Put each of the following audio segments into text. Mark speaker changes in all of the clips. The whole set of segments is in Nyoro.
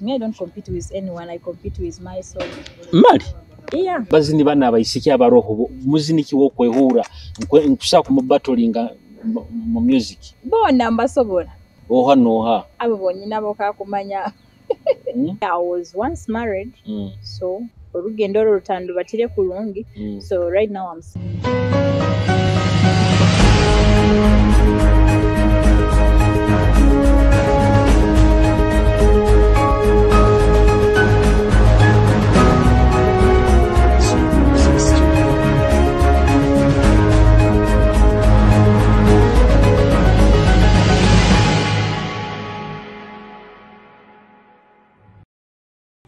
Speaker 1: Me, I don't compete with anyone. I compete with myself.
Speaker 2: Mali
Speaker 1: Yeah.
Speaker 2: bazini bana abaisiki abaroho muziniki wokwehura nkusa kumubatolinga mu music
Speaker 1: Bona mbasobola.
Speaker 2: Oha noha
Speaker 1: abo bonyina bokakumanya. I was once married. So olugendo olwo lutandubatire kulungi. So right now I'm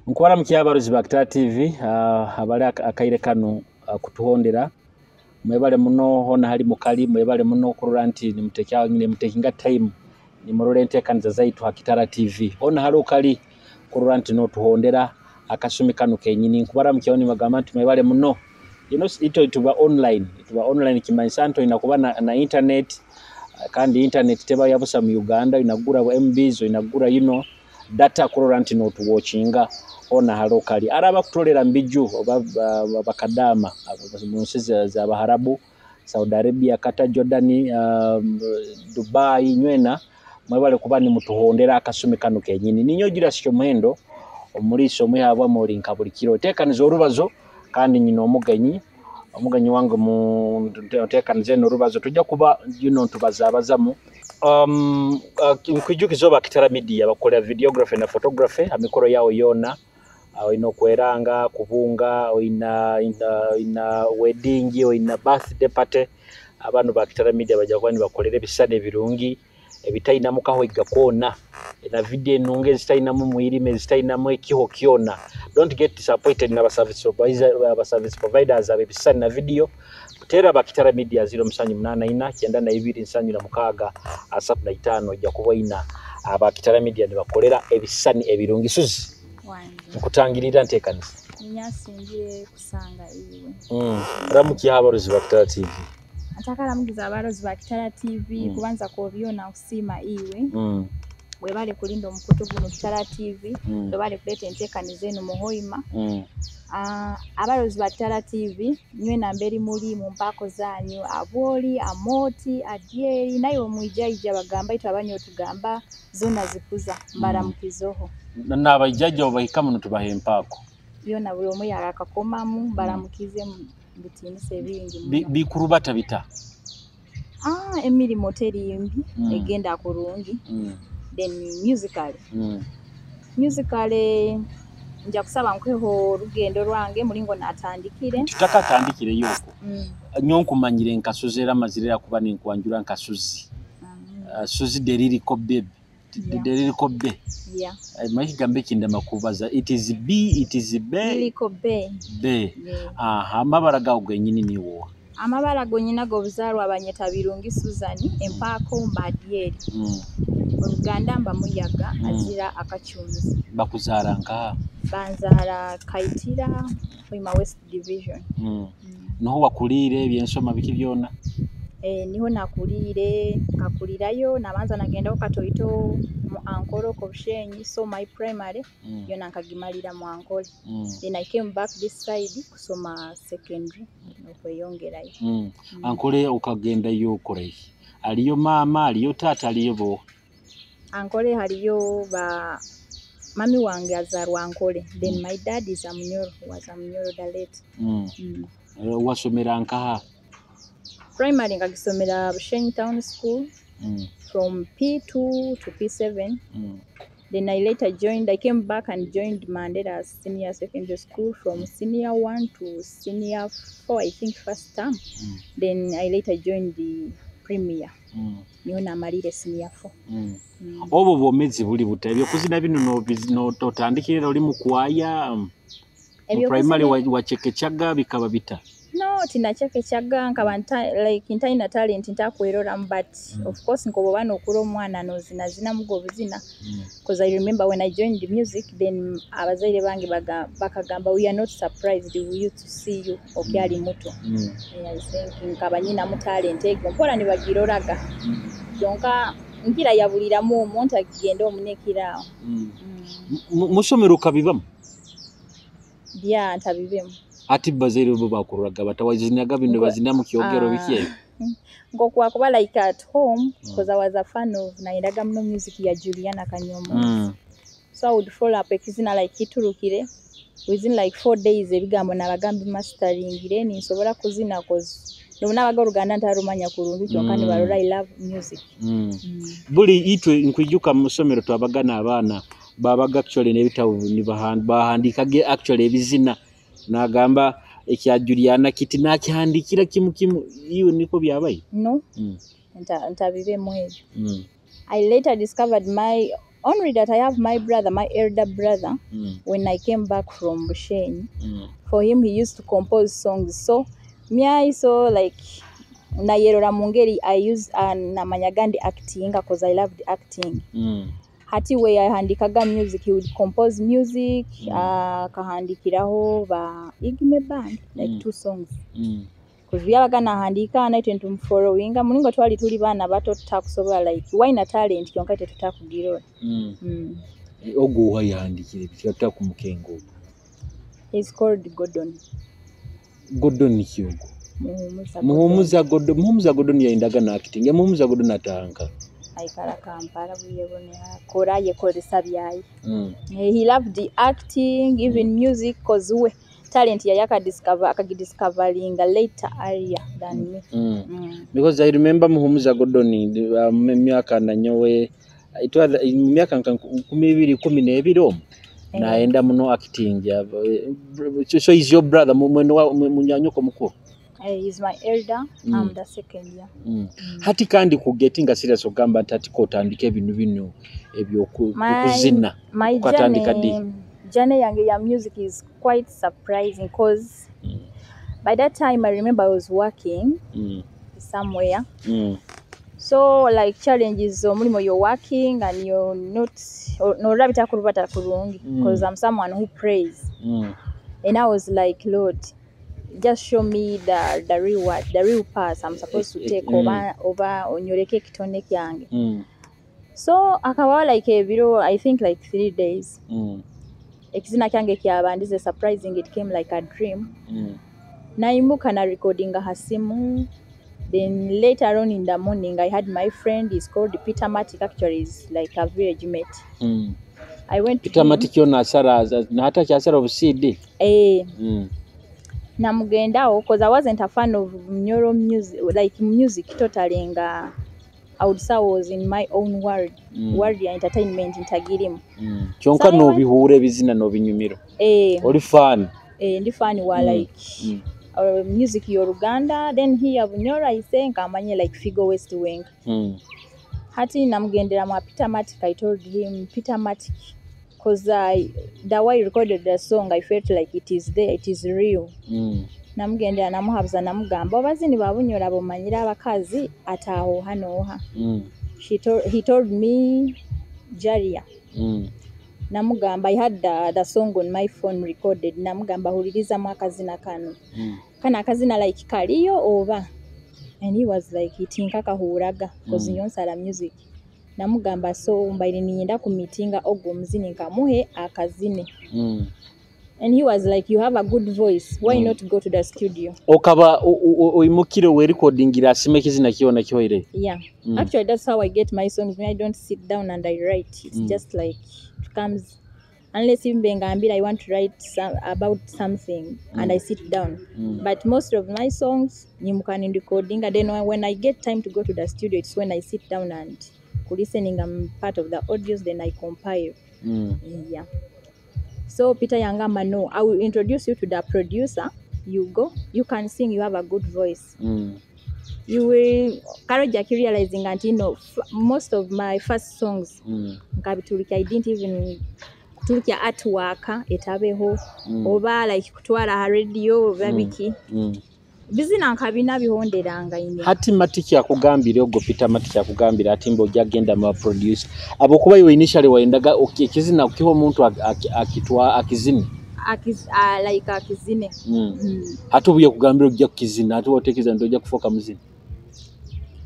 Speaker 2: Nkwara mukyabaruzi ba Kitara TV abali akaire kanu kutuhondera mwebale muno hona hali mukali mwebale muno kurora nti nimutekinga time nimurore enteekaniza zaitu ha Kitara TV hona hali ukali kurora nti notuhondera akasumi kanu kenyini. Nkubara mukyaoni bagamba nti mwebale muno you know ito tuba online kimanyisa nti olina kuba na internet kandi internet teba yabusa mu Uganda inagura MBs inagura you know data kurora nti notuwatchinga ona halokali araba kutolera mbiju oba bakadama mu nsi za Baharabu, Saudi Arabia, Qatar, Jordan, Dubai nywena mwebale kuba ni mutuhondera akasumi kanu kenyini. Ninyo gira sikyo muhendo omuliso omuhabwa muri nka buli kiro tekaniza orubazo kandi nyina omugenyi wange mu tekanize n'orubazo tujja kuba you know tubazabazamu. Nkwijukiza oba Kitara Media bakolera videography na photography amikoro yao yona oyina okweranga kubunga oyina wedding oyina birthday party abantu ba Kitara Media bajja kuba nibakolera ebisane ebirungi ebitayinamu kahoiga kwona na video enunge ezitayinamu mwirime ezitayinamu ekiho kyona. Don't get disappointed na service providers abebisane na video. Tera ba Kitara Media 078 92 76 35 ojja kuba aba Kitara Media nibakolera ebisani ebirungi. Suzi nkutangirira nteekanisa
Speaker 1: nyasingiye kusanga iwe
Speaker 2: ramuki abarozi ba Kitara TV
Speaker 1: atakalamugiza abarozi ba Kitara TV kubanza kobyona kusima iwe webale kulinda omukutu guno Kitara TV webale kuleta enteekaniza eno muhoima. Abarozi ba Kitara TV nywe namberi muli mu mpako zanyu aboli amoti adyeri naye omwijaija bagamba itu abanyo tugamba zona zikuza mbaramukizoho
Speaker 2: n'abaijaija obahika muno tubaha empako
Speaker 1: byona buli omu yarakakomamu mbaramukize bitinise bingi
Speaker 2: bikurubata bita
Speaker 1: emirimu teri mbi egenda kurungi. Then musically nja kusaba nkweho olugendo lwange mulingo natandikire
Speaker 2: tutakatandikire yoko nyo nkumanyire nkasuzi era mazirira kuba ninkwanjura nkasuzi Suzi deririko babe deririko be mahigambe kindema kubaza it is b it is b
Speaker 1: deririko b
Speaker 2: b. Aha amabara gawo genyini niwo
Speaker 1: amabara gonyina gobuzarwa abanyeta Birungi Susan empako mbadyeri Oluganda mba muyaga azira akachunzi.
Speaker 2: Bakuzaara nka
Speaker 1: banzaara Kaitira Hoima West Division.
Speaker 2: Niho wakulire ebyensoma biki byona?
Speaker 1: Niho nakulire nkakulirayo nabanza nagendaho katoito mu Ankole Kobushenyi, so my primary yona nkagimalira mu Ankole. Then I came back this side kusoma secondary okweyongerayo.
Speaker 2: Ankole okagendayo okola aliyo mama aliyo tata aliyo bo?
Speaker 1: Ankole haliyo ba mami wange azarwa Ankole. Then my dad is a Munyoro, was a Munyoro Dalet.
Speaker 2: Wasomera nkaha?
Speaker 1: Primary nkagisomera Bushenyi Town School from P2 to P7. Then I later joined, I came back and joined Mandela Senior Secondary School from Senior 1 to Senior 4, I think first term. Then I later joined the Premier. Niho namalire Senior 4.
Speaker 2: Obwo bwomezi buli buta ebyokuzina bino notandikira oli mu kwaya mu primary wachekechaga bikaba bita?
Speaker 1: No, tinachekechaga nkaba like ntalina talent ntakweroramu but of course nkobo bano okula omwana nozina zina mugo buzina because I remember when I joined the music then abazaire bange bakagamba we are not surprised we used to see you okyali muto. I think nkaba nyina mu talent ego mpola nibagiroraga kyonka nkira yabuliramu omuntu agenda omunekira.
Speaker 2: Musomero kabibamu?
Speaker 1: Bya ntabibemu.
Speaker 2: Ati bazaire bo bakururaga batawazinaga bino bazina mu kyogero biki ebyo?
Speaker 1: Ngokwakuba like at home, because I was a fan of nayendaga muno music ya Juliana Kanyomozi. So I would follow up ekizina like kiturukire within like 4 days ebigambo nabagambi masteringire ninsobola kuzina, cause nobunabaga oluganda ntarumanya kurungi kyonka nibarora I love music.
Speaker 2: Buli itwe nkwijuka mu ssomero twabaga n'abaana babaga actually n'ebitabo bahandikage actually ebizina, nagamba ekya Juliana kiti nakihandikira kimu kimu, iwe niko byabaye?
Speaker 1: No. Ntabibemu ebyo. I later discovered my only that I have my brother, my elder brother, when I came back from Bushenyi. For him, he used to compose songs. So me, I saw like nayerora mungeri I use namanyaga ndi acting because I loved acting. Hati we yahandikaga music, he would compose music, akahandikiraho ba Igme band like 2 songs. Because byabaga nahandika naitwe ntumufollowinga mulingo twali tuli baana bato tutakusobola like why talent kyonka tetutakugirora.
Speaker 2: Ogwo wayahandikire bitya kumukengo?
Speaker 1: He's called Gordon.
Speaker 2: Gordon Kyogo. Muhumuza Gordon. Muhumuza Gordon yaendaga na acting. Muhumuza Gordon atanka.
Speaker 1: Aikara Kampala buyebone akora yekoresa byayi. He loved the acting, even music, cause we talent ya yaka discover akagidiscoveringa later earlier than me.
Speaker 2: Because I remember Muhumuza Gordon myaka nanyowe itwa myaka 2012 omu. Naenda muno acting. So is your brother munyanyoko mukuru?
Speaker 1: He's my elder. I'm the second year.
Speaker 2: Hati kandi ku getting serious ogamba nti ati kotandika ebintu bino ebyo kuzina.
Speaker 1: My journey yange ya music is quite surprising because by that time I remember I was working somewhere. So like challenges omulimo you're working and you're not no bitakurubata kurungi because I'm someone who prays. And I was like, Lord, just show me the real what, the real path I'm supposed to take over onyoreke kitone kyange. So akawa like ebiro I think like 3 days. Ekizina kyange kyabandize surprising, it came like a dream. Naimuka na recording hasimu. Then later on in the morning I had my friend, he's called Peter Matic, actually is like a village mate. I went
Speaker 2: Peter Matic yona asara na hata kyasara obusidi.
Speaker 1: Namugendawo because I wasn't a fan of Nyoro music, like music totally nga I would say I was in my own world, world ya entertainment ntagirimu.
Speaker 2: Kyonka so, nobihuura ebizina nobinyumiro. Oli fan.
Speaker 1: Ndi fan wa like music ya Uganda, then here Bunyoro I say nkamanye like Figo West Wing. Hati namugendera mwa Peter Matic, I told him Peter Matic because the way I recorded the song I felt like it is there, it is real. Namugendera namuhabuza namugamba abazini ba Bunyoro bomanyira abakazi ataho hano ha. He told me Jaria. Namugamba I had the song on my phone recorded. Namugamba huliriza mwakazina kano. Kana akazina like kaliyo oba, and he was like itinka kahuraga because nyonsala music. Namugamba so mbaire niyenda ku meetinga ogwo muzini nkamuhe akazine. And he was like, you have a good voice, why not go to the studio?
Speaker 2: Okaba oimukire we recordingira asime kizina kiona kyoire.
Speaker 1: Yeah. Actually that's how I get my songs. I don't sit down and I write. It's just like it comes, unless ngambira I want to write about something and I sit down. But most of my songs nyimukani recording, and then when I get time to go to the studio, it's when I sit down and listening. I'm part of the audios, then I compile. Yeah. So Peter yangamba, no, I will introduce you to the producer. You go, you can sing, you have a good voice. You will Karo realizing and you know most of my first songs nkabitulika, I didn't even kutulika artwork etabeho oba like kutwala ha radio oba biki. Bizina nkabina bihonderanga ine.
Speaker 2: Hati Matic yakugambira ogwo Peter Matic yakugambira ati mbo ojja mu producer abo kuba iwe initially waendaga ekizina ukiho omuntu akitwa akizine
Speaker 1: like akizine.
Speaker 2: Hati obuye kugambira ojja kukizina ati otekiza nti ojja kufuuka muzini.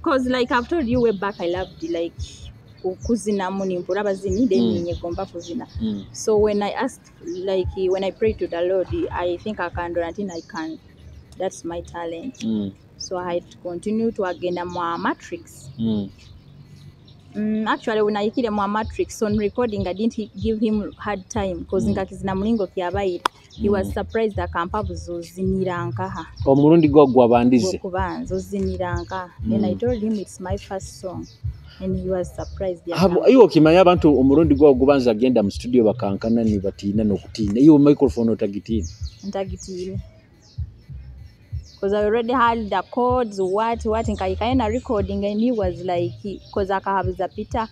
Speaker 1: Cause like I've told you way back I loved like Kuzinamu nimpura abazini then ninyegomba kuzina. So when I asked, like when I prayed to the Lord, I think akandora nti I can, that's my talent. So I had to continue twagenda mwa Matrix. Actually when ayikire mwa Matrix on recording, I didn't give him hard time because nkakizina mulingo kyabaire. He was surprised, akampa buzozinira nkaha.
Speaker 2: Omurundi gwo gwabandize.
Speaker 1: Gwokubanza ozinira nkaha. Then I told him it's my first song and he was surprised.
Speaker 2: Iwe okimanya abantu omurundi gwo gubanza agenda mu studio bakankana ni batiina n'okutiina, iwe microphone otagitiina?
Speaker 1: Ntagitiine because I already had the chords, what nkayikayo na recording, and he was like, because akahabuza Peter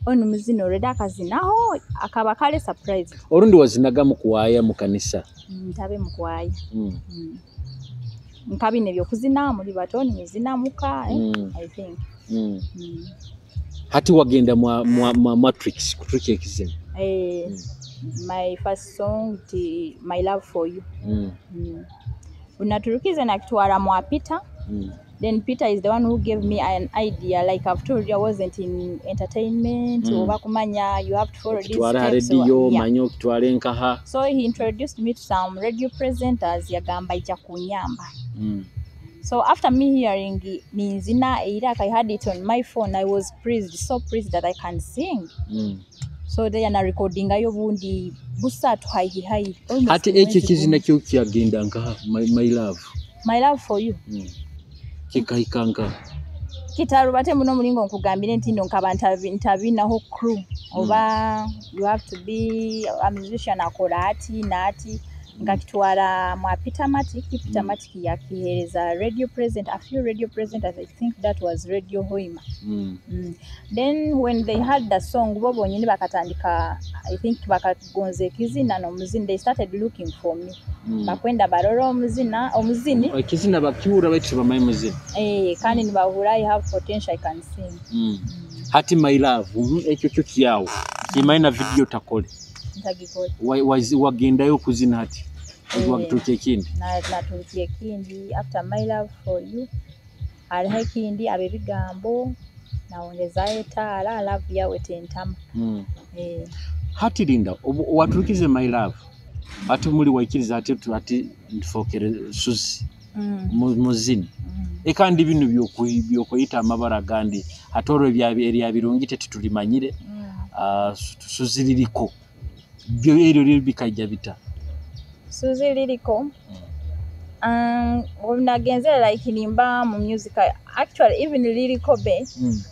Speaker 1: ono muzino already akazinaho, akaba kale surprised.
Speaker 2: Orundi wazinaga mu kuwaaya mu kanisa?
Speaker 1: Ntabe mu kwaya. Nkabina ebyokuzina muri bato nimuzina muka, eh? I think.
Speaker 2: Hati wagenda mwa Matrix kuturuka ekizina?
Speaker 1: Eh, my first song ti My Love For You. Unaturukize nakitwara mwa Peter. Then Peter is the one who gave me an idea. Like I've told you, I wasn't in entertainment. Oba kumanya you have to follow these
Speaker 2: okitwara ha
Speaker 1: steps.
Speaker 2: rediyo.
Speaker 1: Yeah.
Speaker 2: Manya okitwara enkaha.
Speaker 1: So he introduced me to some radio presenters, yagamba ija kunyamba. So after me hearing ninzina Iraq, I had it on my phone. I was pleased, so pleased that I can sing. So there na recording ayo bundi busatu haihi haihi. Almost
Speaker 2: Hati ekyo
Speaker 1: mwezi
Speaker 2: ekizina
Speaker 1: gumu.
Speaker 2: Kyo kyagenda nkaha, my love?
Speaker 1: My Love For You.
Speaker 2: Kikahika nkaha?
Speaker 1: Kitarubate muno mulingo nkugambire nti nno nkaba ntabinaho crew oba you have to be a musician akola ati n'ati. Nkakitwara mwa Peter Matic. Peter Matic yakihereza radio present, a few radio presenters. I think that was Radio Hoima. Then when they had the song, bo bonyini bakatandika, I think bakagonza ekizina n'omuzini, they started looking for me. Bakwenda barora omuzina omuzini.
Speaker 2: Ekizina bakiwura baitu tebamanyi muzina.
Speaker 1: Eh, kandi nibahura I have potential, I can sing.
Speaker 2: Hati My Love, ekyo kyo kyawo kimanyi na video takole?
Speaker 1: Ntagikole.
Speaker 2: Wagendayo okuzina hati?
Speaker 1: Eh.
Speaker 2: Wagituuka ekindi?
Speaker 1: Natuuka ekindi after My Love For You, hariho ekindi abebigambo nawongezayo etaara love yawe tentama. Eh.
Speaker 2: Hati linda, waturukize My Love, ate muli waikiriza ati ati nfokere Suzi muzini. Ekandi bino byokuyita amabara gandi ate olwo erya birungi tetulimanyire. Suzi liriko byo eryo lyo bikajja bita?
Speaker 1: Suzy Lyrical. Nagenze like nimba mu music. Actually even Lyrical Be,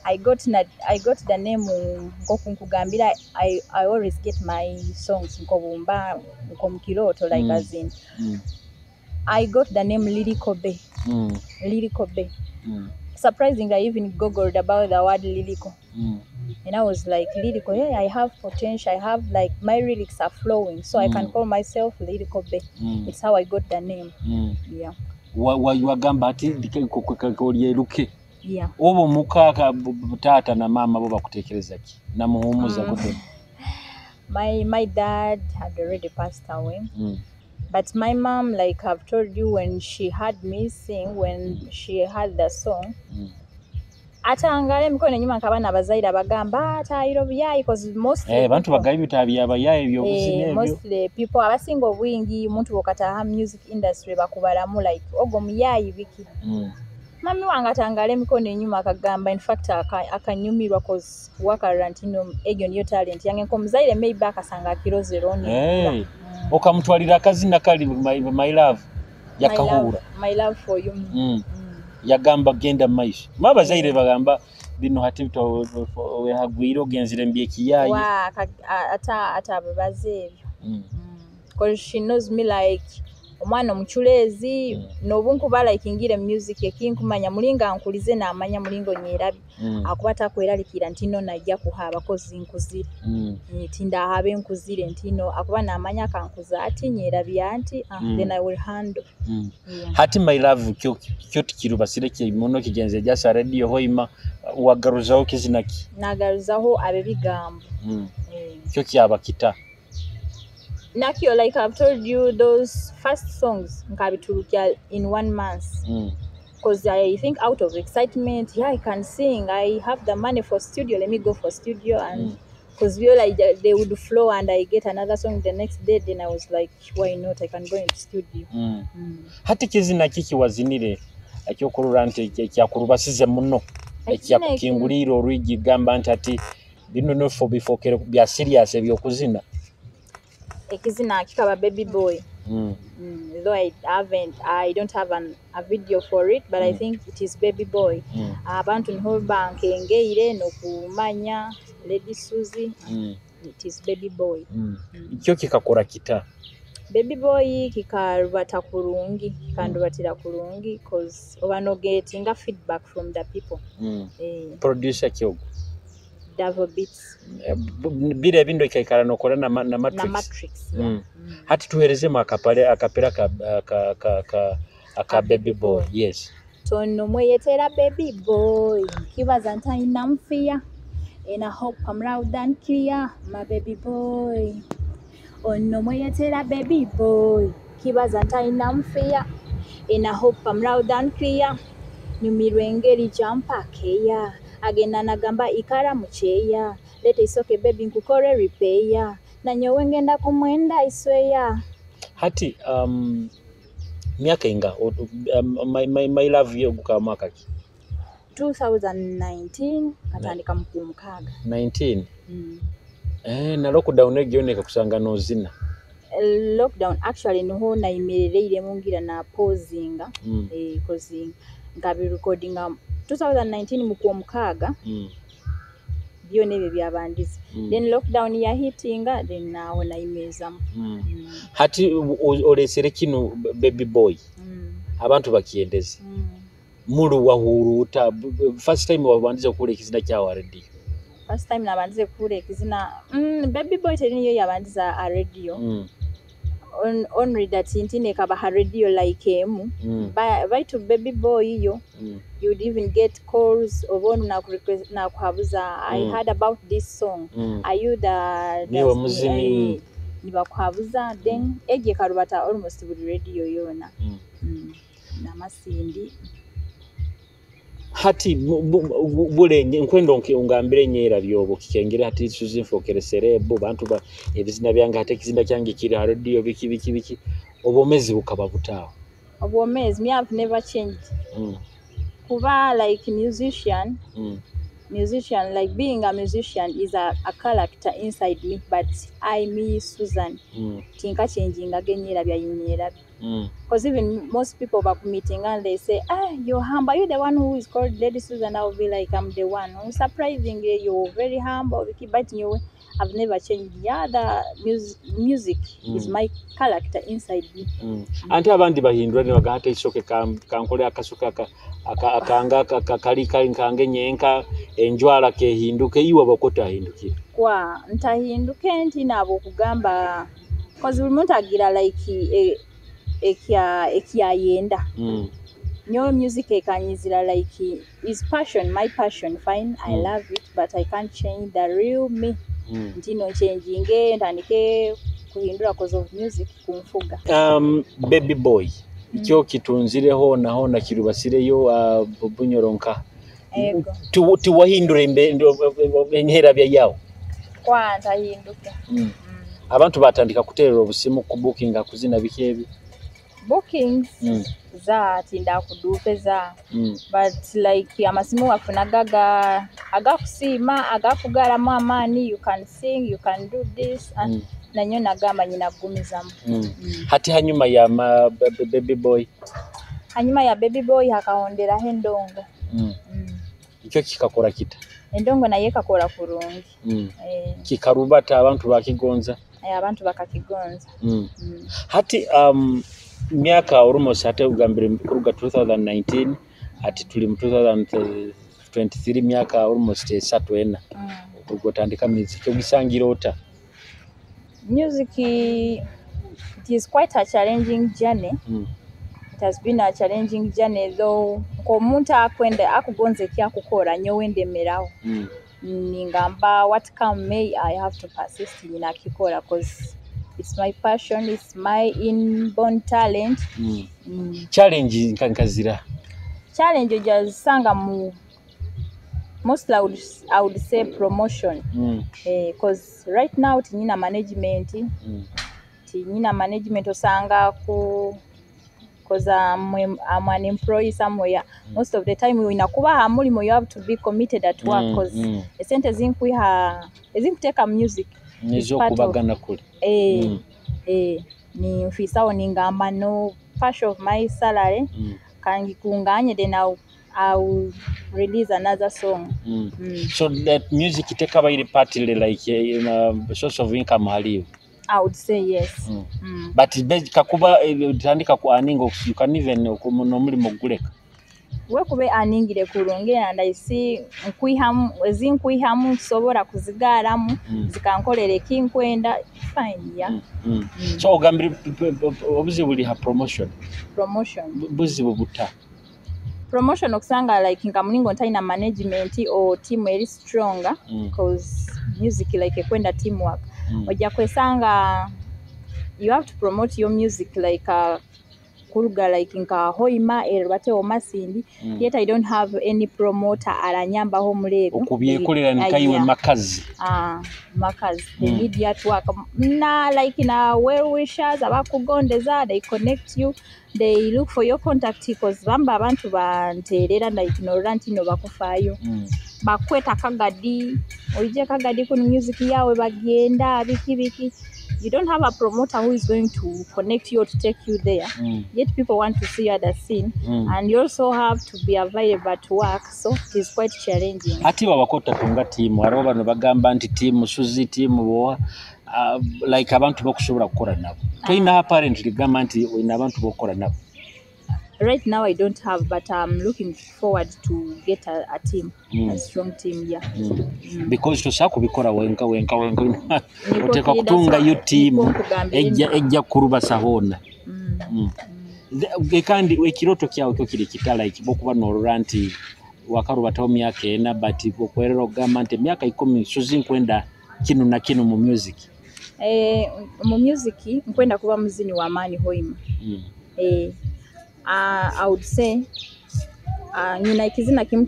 Speaker 1: I got the name nkoku nkugambira I always get my songs nkobumba nko mukiroto like as in I got the name Lyrical Be. Lyrical Be. Surprisingly, I even googled about the word lyrical. And I was like, lyrical, yeah, I have potential. I have like my lyrics are flowing, so I can call myself Lyrical Be. It's how I got the name. Yeah.
Speaker 2: Wagamba ati olyeruke?
Speaker 1: Yeah.
Speaker 2: Oba omukaaka taata na maama bo bakuteekereza ki namuhumuza gute?
Speaker 1: My dad had already passed away. But my mom, like I've told you, when she heard me sing, when she heard the song, atangala emikono enyuma nk'abaana abazaire abagamba atayiro buyayi because mostly
Speaker 2: Eh, bantu bagayi bitabo byabayayi ebyobuzina
Speaker 1: eh,
Speaker 2: ebyo.
Speaker 1: Mostly people abasinga obwingi omuntu bw'okataaha music industry bakubalamu like ogwo muyayi biki. Mami wange atangala emikono enyuma akagamba, in fact akanyumirwa cause wakarora nti no egyo niyo talent yange nk'omuzaire maybe akasanga akirozere oni.
Speaker 2: Hey, okamutwalira akazina kali My Love yakahuura?
Speaker 1: My Love For You.
Speaker 2: Yagamba genda mumaiso ma abazaire bagamba bino hati wehagwire ogenzire mubyekiyayi.
Speaker 1: Wa ata ababaza ebyo. Cause she knows me like omwana omuculeezi n'obu nkuba like ngire music ekinkumanya mulinga nkulize naamanya mulingo nyerabye. Akuba takweralikira nti no najja kuhaaba kozi nkuzire. Eh, tindahaabe nkuzire nti no akuba naamanya akankuza ati nyerabya nti ah, then I will handle. Yeah.
Speaker 2: Hati My Love kyo kyo tikirubasire muno kigenze jasa radio Hoima wagaruzaho kizina ki?
Speaker 1: Nagaruzaho abebigambo. Eh.
Speaker 2: Kyo kyaba kita?
Speaker 1: Nakyo, like I've told you, those first songs nkabitulukya in one month. Because I think out of excitement, yeah, I can sing, I have the money for studio, let me go for studio. And because we like they would flow and I get another song the next day, then I was like, why not, I can go into studio.
Speaker 2: Hati kizina kiki wazinire ekyokurora nti ekyakurubasize muno, ekyakukingulira orwigi gamba nti ati bino nofo bifokere bya serious ebyokuzina?
Speaker 1: Ekizina kikaba Baby Boy. Though I don't have a video for it, but I think it is Baby Boy. Abantu niho bankengeire nokumanya Lady Suzy. It is Baby Boy.
Speaker 2: Kyo kikakora kita?
Speaker 1: Baby Boy kikarubata kurungi, kikandubatira kurungi cause oba no getting a feedback from the people.
Speaker 2: Producer kyogo
Speaker 1: Davo Beats.
Speaker 2: Bire ebindo ikaikara nokora na Matrix.
Speaker 1: Na Matrix. Yeah.
Speaker 2: Hati tuherezemu akapera ka Baby Boy. Yes.
Speaker 1: Tono mweyetera Baby Boy. Kibaza ntaina mfia. And I hope I'm loud and clear, my baby boy. Ono mweyetera baby boy. Kibaza ntaina mfia. And I hope I'm loud and clear. Nyumirwe engeri jampakeya. Agenda nagamba ikara mucheya. Leta isoke baby nkukore repair. Na nyowe ngenda kumwenda isweya.
Speaker 2: Hati miaka inga my love yo guka mwaka ki?
Speaker 1: 2019 katandika mukumukaga.
Speaker 2: 19. Na lockdown egyo kusanga nozina.
Speaker 1: Lockdown actually niho nayimerereire mungira na pausinga. Cause ngabi recording 2019 mukuomukaga. Byo nebyo byabandiza. Then lockdown ya hitinga then naho nayimezamu.
Speaker 2: Hati olesere kino Baby Boy. Abantu bakiendeze. Mulu wahuruta first time wabandize kule ekizina kya radio.
Speaker 1: First time nabandize kule ekizina Baby Boy teri niyo yabandiza a radio. On that intine kaba ha radio like emu. By to Baby Boy yo. You'd even get calls obonu na request na kuhabuza. I heard about this song. Are you the
Speaker 2: niwe muzini
Speaker 1: nibakuhabuza then eje karubata almost buli radio yona. Namasindi.
Speaker 2: Hati bule nkwendo ungambire nyera byobo kikengere hati Suzy nfokere serebo bantu ba ebizina byange hati ekizina kyange kiri ha radio biki biki biki obomezi bukaba butawo.
Speaker 1: Obomezi me have never changed. Kuba like musician. Musician, like being a musician is a character inside me, but I, me, Susan, tinka changing again, because even most people back meeting and they say, ah, you're humble, are you the one who is called Lady Susan? I'll be like, I'm the one. Surprisingly, you're very humble, but you I've never changed. Yeah, the music is my character inside me.
Speaker 2: Anti abandi bahindura ne bagahata isoke kankole akasuka akanga kali kali nkange nyenka enjwala kehinduke iwa bakota hindukire.
Speaker 1: Kwa ntahinduke nti nabo kugamba cause buli muntu agira like ekya yenda. Nyo music ekanyizira like is passion, my passion, fine, I love it, but I can't change the real me. Ntino changinge ntandike kuhindura cause of music kumfuga.
Speaker 2: Baby Boy icyo kitunzireho naho nakirubasireyo bunyoronka. Tuwahindura enkera bya yawo.
Speaker 1: Kwa ntahinduka.
Speaker 2: Abantu batandika kuterera obusimu ku booking akuzina biki ebi.
Speaker 1: Bookings za tinda kudupe za but like amasimu afunagaga agakusima agakugalamu amaani, you can sing, you can do this and nanyo nagamba nyina kugumizamu.
Speaker 2: Hati hanyuma ya Baby Boy.
Speaker 1: Hanyuma ya Baby Boy hakahonderaho endongo.
Speaker 2: Icyo kikakora kita?
Speaker 1: Endongo naye kakora kurungi.
Speaker 2: Kikarubata abantu bakigonza.
Speaker 1: Abantu bakakigonza.
Speaker 2: Hati miaka almost hata ugambire kuruga 2019 ati tuli mu 2023 miaka almost 34. Ukugotandika music ogisangira ota?
Speaker 1: Music it is quite a challenging journey. It has been a challenging journey though omuntu akwenda akugonze kyakukora nyowe ndemeraho. Ningamba what come may I have to persist ninakikora cause it's my passion, it's my inborn talent.
Speaker 2: Challenge nkazira.
Speaker 1: Challenge ojazisanga mu mostly I would say promotion, 'cause right now tinyina management. Tinyina management, osanga ku 'cause I'm an employee somewhere. Most of the time olina kuba ha mulimu, you have to be committed at work, 'cause esente zinkwiha ezinkuteeka music
Speaker 2: Nezokubagana kule.
Speaker 1: Eh, ni nfiisawo ningamba no part of my salary kangikunganye, then I'll release another song.
Speaker 2: So that music tekabaire partly like source of income haliyo?
Speaker 1: I would say yes.
Speaker 2: But kakuba otandika ku earning, you can even n'omulimu guleka.
Speaker 1: Wekuba aningire kurungi and I see nkwihamu ezinkwihamu nsobola kuzigaaramu, zikankolera ekinkwenda, fine, yeah.
Speaker 2: So ogambire obuzibu buli ha promotion?
Speaker 1: Promotion.
Speaker 2: Buzibu buta?
Speaker 1: Promotion okusanga like nka mulingo ntalina management or team eri stronger, 'cause music like ekwenda teamwork. Ojja kwesanga you have to promote your music like kuruga like nka Hoima erubatewo Masindi, yet I don't have any promoter aranyambaho muri ebyo.
Speaker 2: Okubyekolera nikaiwe makazi.
Speaker 1: Makazi they need you at work na like na well wishers abakugondeza, they connect you, they look for your contact, 'cause bamba abantu banterera like norora nti no bakufaayo, bakweta Kagadi, oije Kagadi kuno music yawe bagenda biki biki. You don't have a promoter who is going to connect you or to take you there, yet people want to see you at the scene, and you also have to be available at work, so it is quite challenging.
Speaker 2: Ate babako tatunga tiimu, hariho bano bagamba nti tiimu Suzi, tiimu bowa, like abantu bokusobola kukola nabo toyina apparently gamba nti olina abantu bokukola nabo.
Speaker 1: Right now I don't have, but I'm looking forward to get a team, a strong team, yeah.
Speaker 2: Because tosobola kubikola wenka wenka wenka.
Speaker 1: Niko
Speaker 2: oteekwa
Speaker 1: kida
Speaker 2: kutungayo tiimu
Speaker 1: niko nkugambira.
Speaker 2: Ejja kurubasa hoona. Kandi ekiroto kyawe kyo kiri kita like bokuba norora nti wakarubataho myaka 4, but okwerera okugamba nti emyaka 10 Suzi nkwenda kinu na kinu mu music.
Speaker 1: Eh, mu music nkwenda kuba muzini wa maani Hoima. I would say nyina ekizina kimu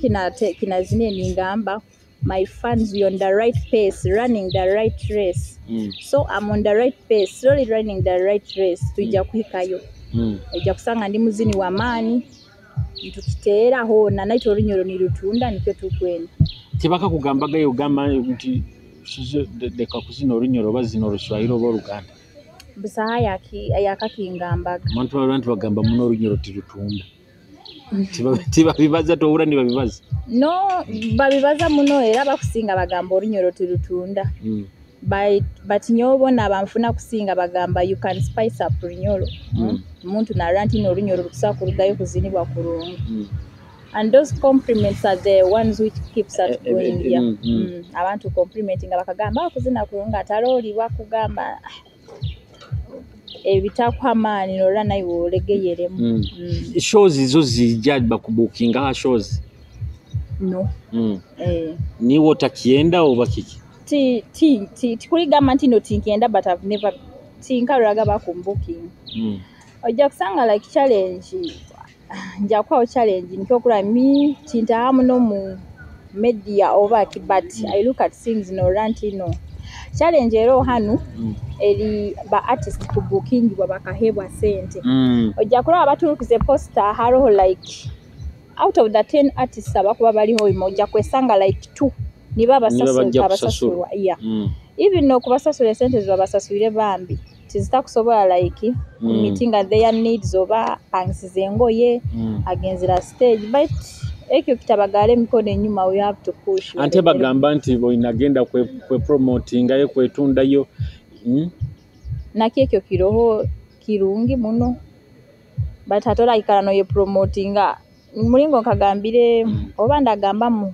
Speaker 1: kinazine ningamba, "My fans, we on the right pace, running the right race." So I'm on the right pace, slowly running the right race, tujja kuhikayo. Ojja kusanga ndi muzini wa maani ntukiteera hoona naite olunyoro nirutunda nikyo tukwenda.
Speaker 2: Tebakakugambagayo ogamba nti Suzi leka kuzina olunyoro oba zina oluswayiri oba oluganda?
Speaker 1: Busaha yakakingambaga.
Speaker 2: Abantu abantu bagamba muno olunyoro tirutunda. Tibabibaza, towura nibabibaza?
Speaker 1: No, babibaza muno era bakusinga bagamba olunyoro tirutunda. But nyowe banfuna kusinga bagamba you can spice up runyoro. Omuntu narora nti no olunyoro lukusobola kurugayo kuzinibwa kurungi. And those compliments are the ones which keeps us going, yeah. Abantu complimenting bakagamba, "Ah, kuzina kurungi," atale oli bakugamba ebitakuha amaani norora naiwe olegeyeremu.
Speaker 2: Shows zo zijja bakubukinga shows?
Speaker 1: No.
Speaker 2: Niwe otakyenda oba kiki?
Speaker 1: Ti ti ti tikuligamba nti no tinkyenda, but I've never tinkalolaga bakumbuking. Ojja kusanga like challenge, nja kubawo challenge nikyokulaba mi tintaha muno mu media oba ki, but I look at things norora nti no challenge era hanu eri ba artist kubukingibwa bakahebwa sente. Ojja kulaba baturukize poster, haroho like out of the 10 artists abakuba baliho imo, ojja kwesanga like two nibo
Speaker 2: Nibo bajja
Speaker 1: abasasulwa, yeah. Even n'okubasasula esente zebabasaswire bambi tizitakusobola like meetinga their needs oba pangisiza engoye, agenzera stage, but ekyo kitabagala emikono enyuma, we have to push.
Speaker 2: Ate bagamba nti olina kwe kwepromotingayo kwetundayo.
Speaker 1: Nakyo ekyo kiroho kirungi muno, but ate olayikala noyepromotinga mulingo nkagambire oba ndagambamu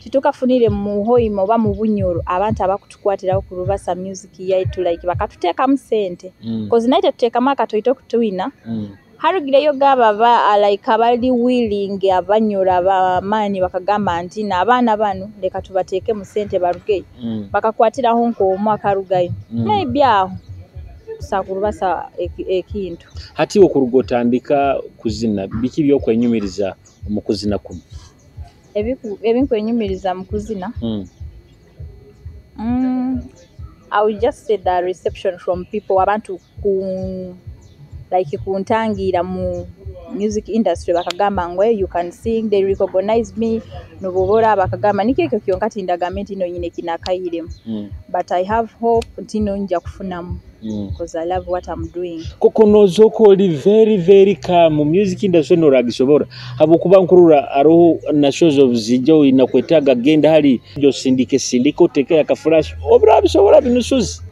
Speaker 1: titukafunire mu Hoima oba mu Bunyoro abantu abakutukwatiraho ku Rubasa music yaitu like bakatuteekamu sente, 'cause naye tetuteekamu akatoito kutwina. Harugireyo gaba ba like abali willing abanyoro abamaani bakagamba nti n'abaana bano leka tubateekemu sente barugeyo, bakakwatiraho nk'omu akarugayo, maybe aho. Sakurubasa ekintu.
Speaker 2: Hati okuruga otandika kuzina, biki byokwenyumiriza omu kuzina kuno?
Speaker 1: Ebinkwenyumiriza mu kuzina, I would just say the reception from people, abantu ku like kuntangira mu music industry, bakagamba ngu, "Hey, you can sing." They recognize me nobobora, bakagamba nikyo ekyo kyonka tindagambe nti no nyine kinakayiremu, but I have hope nti no nja kufunamu because I love what I'm doing.
Speaker 2: Koko nozooka oli very very calm mu music industry, noragisobora habwokuba nkurura aroho na shows of zijja oyina kwetaaga genda hali osindike sindike oteke akaflash, obirabisobora bino, Suzi?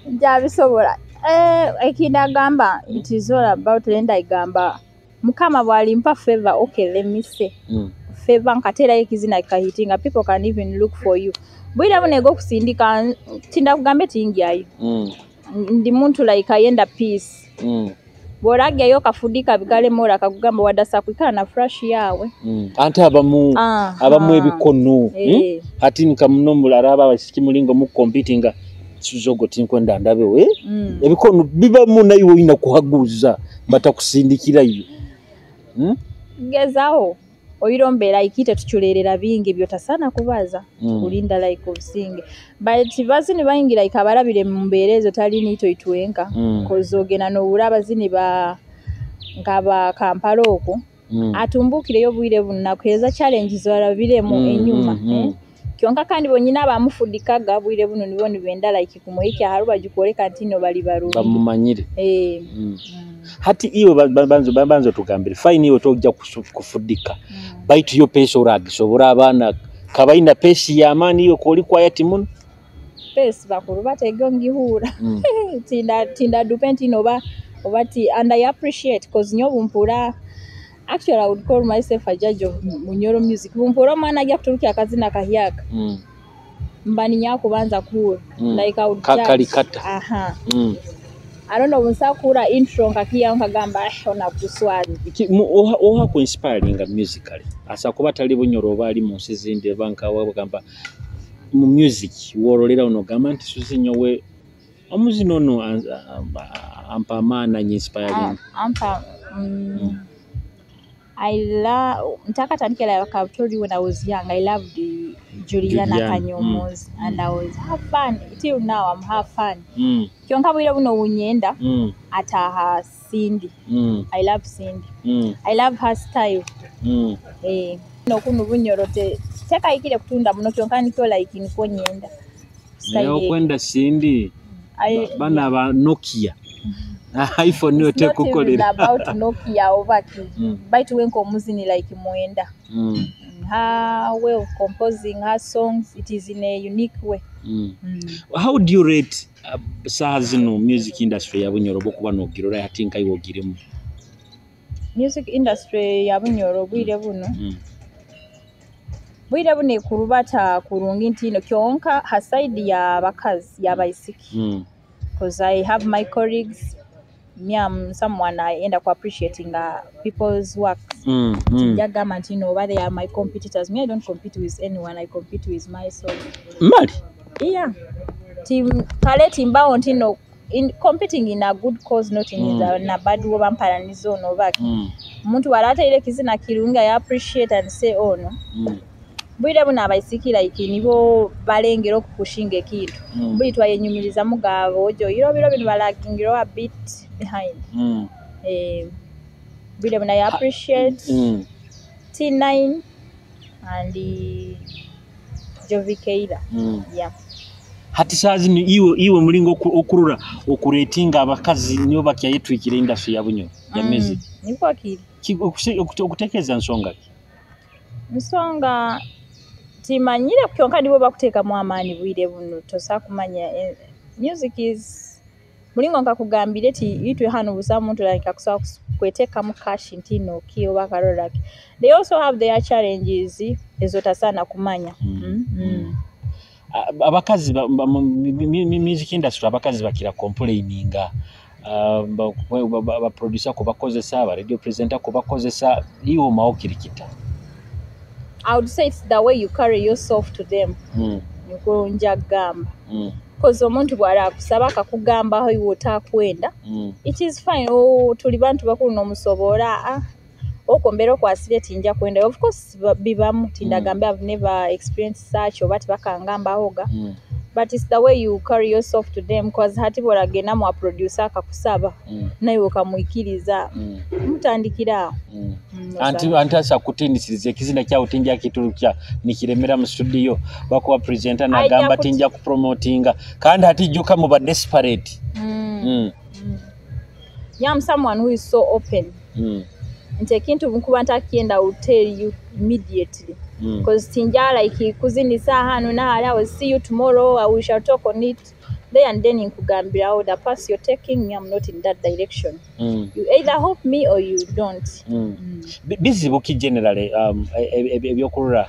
Speaker 1: Njabisobola. Ekindagamba, it is all about lenda igamba Mukama bwalimpa favor. Okay, let me say favor, nkateerayo ekizina kikahitinga, people can even look for you. Bwira bunego okusindika tindakugambe tingyayo. Ndi muntu like ayenda peace. Bw'olagyayo kafudika bikalema kakugamba wadasa kwikala na flash yawe.
Speaker 2: Ante abamu abamu ebikono.
Speaker 1: Eh.
Speaker 2: Ati nkamuno mulara aba abasiki mulingo mu competinga suzogo tinkwenda ndabe we. Ebikono bibamu nayo oyina kuhaguza batakusindikirayo.
Speaker 1: Gezaho oyirombera ikite tuculerera bingi byotasana kubaza. Kulinda like obusinge, but bazini bayingira like abalabire mu mbeera ezo tali niito itwenka. Koze ogenda nowura abazini ba nkaba Kampala okwo atumbukireyo obwire bunakuheeza challenge zalabiremu enyuma. Eh? Kyonka kandi bonyina abamufudikaga bwire buno nibo nibenda like kumuhikya aharubaju kwoleka nti no bali barungi.
Speaker 2: Bamumanyire.
Speaker 1: Eh.
Speaker 2: Hati iwe banzo tugambire, fine, iwe tojja kufudika, baitu yo pesa oragisobora? Abaana kabaina pesi y'amaani, iwe koli quiet muno.
Speaker 1: Pesi bakuru batega ngihura. Tinda dupe nti noba oba ti, and I appreciate 'cause nyo bumpura, actually I would call myself a judge of Munyoro music. Bumpura omwana ajja kuturukya akazina kahyaka, mba ninyakubanza kuhura. Like I would judge.
Speaker 2: Kalikata.
Speaker 1: Aha. I don't know, bunsa kuhura intro nkakiya nkagamba, "Eh, ona kuswali."
Speaker 2: Oha kuinspiringa musically asa kuba tali Bunyoro oba ali mu nsi zindi oba nkawa bagamba mu music worolera ono ogamba nti Suzi nyowe omuzino ono ampa amaani, anyinspiring?
Speaker 1: Ampa I love, ntakatandikira, like I've told you, when I was young I loved Juliana
Speaker 2: Juliana,
Speaker 1: Kanyomozi, and I was have fun. Till now I'm have fun. Kyonka bwire buno wunyenda ataha Cindy. I love Cindy. I love her style. Eh, nokuno Bunyoro te tekayikire kutunda muno, kyonka nikyo like nikwo nyenda.
Speaker 2: Naye
Speaker 1: Style.
Speaker 2: okwenda Cindy, bana ba Nokia, iPhone niyo
Speaker 1: It's not even
Speaker 2: tekukolera.
Speaker 1: about Nokia oba ki. Baitu wenka omuzini like mwenda. Her way of composing her songs, it is in a unique way.
Speaker 2: How do you rate saha zino music industry ya Bunyoro bwokuba nogirora ati nka iwe ogirimu?
Speaker 1: Music industry ya Bunyoro obwire buno, bwire buno ekurubata kurungi ntino, kyonka ha side ya bakazi yabaisiki, because I have my colleagues, me, I'm someone I end up appreciating people's works. Njagamba nti no oba they are my competitors, me, I don't compete with anyone, I compete with myself.
Speaker 2: Mali.
Speaker 1: Yeah, Tim, kale timbawo nti no in competing in a good cause, not in na bad way bamparaniza ono oba ki. Omuntu walateire ekizina kirungi, I appreciate and say ono. Bwire buno abaisiki like nibo balengera okupushinga ekintu. Buli twayenyumirizamu gaabo ojo iro biro bino balagingirawo a bit behind. Eh, bwire buno I appreciate T9 and Jovi Keila. Yeah.
Speaker 2: Hati saa zino iwe mulingo okurora okuretinga abakazi nibo bakyayetwikira industry ya Bunyoro ya music?
Speaker 1: Niko kiri.
Speaker 2: Okutekeeza nsonga ki?
Speaker 1: Nsonga timanyire, kyonka nibo bakuteekamu amaani bwire buno. Tosa kumanya, music is mulingo nkakugambire ti itwe hano busa muntu like akusobola kweteekamu cash nti no ki oba karora ki. They also have their challenges ezo tasaana kumanya.
Speaker 2: Abakazi mu music industry abakazi bakira complaininga, baproducer kubakozesa, aba radio presenter kubakozesa, iwe omawo kirikita?
Speaker 1: I would say it's the way you carry yourself to them. Niko nja kugamba. Cause omuntu bw'arakusaba akakugambaho iwe otakwenda, it is fine. Oh, tuli bantu bakulu n'omusobora okombera okwasire tinja kwenda. Of course bibamu tindagambe I've never experienced such oba tibakangambahoga, but it's the way you carry yourself to them, cause hati bw'oragenda mu producer akakusaba nawe okamwikiriza, mutandikira aho.
Speaker 2: Anti asa kutinisiriza ekizina kyawe tinja kiturukya nikiremera mu studio, bakuba presenter nagamba tinja kupromotinga, kandi hati juka muba desperate.
Speaker 1: Yeah, I'm someone who is so open. Nti ekintu nkuba ntakyenda, I will tell you immediately, because tinja like kuzinisa hano nahali. I will see you tomorrow, we shall talk on it there and then. Nkugambirawo the path you're taking me, I'm not in that direction. You either help me or you don't.
Speaker 2: Bizibu ki generally ebyokurora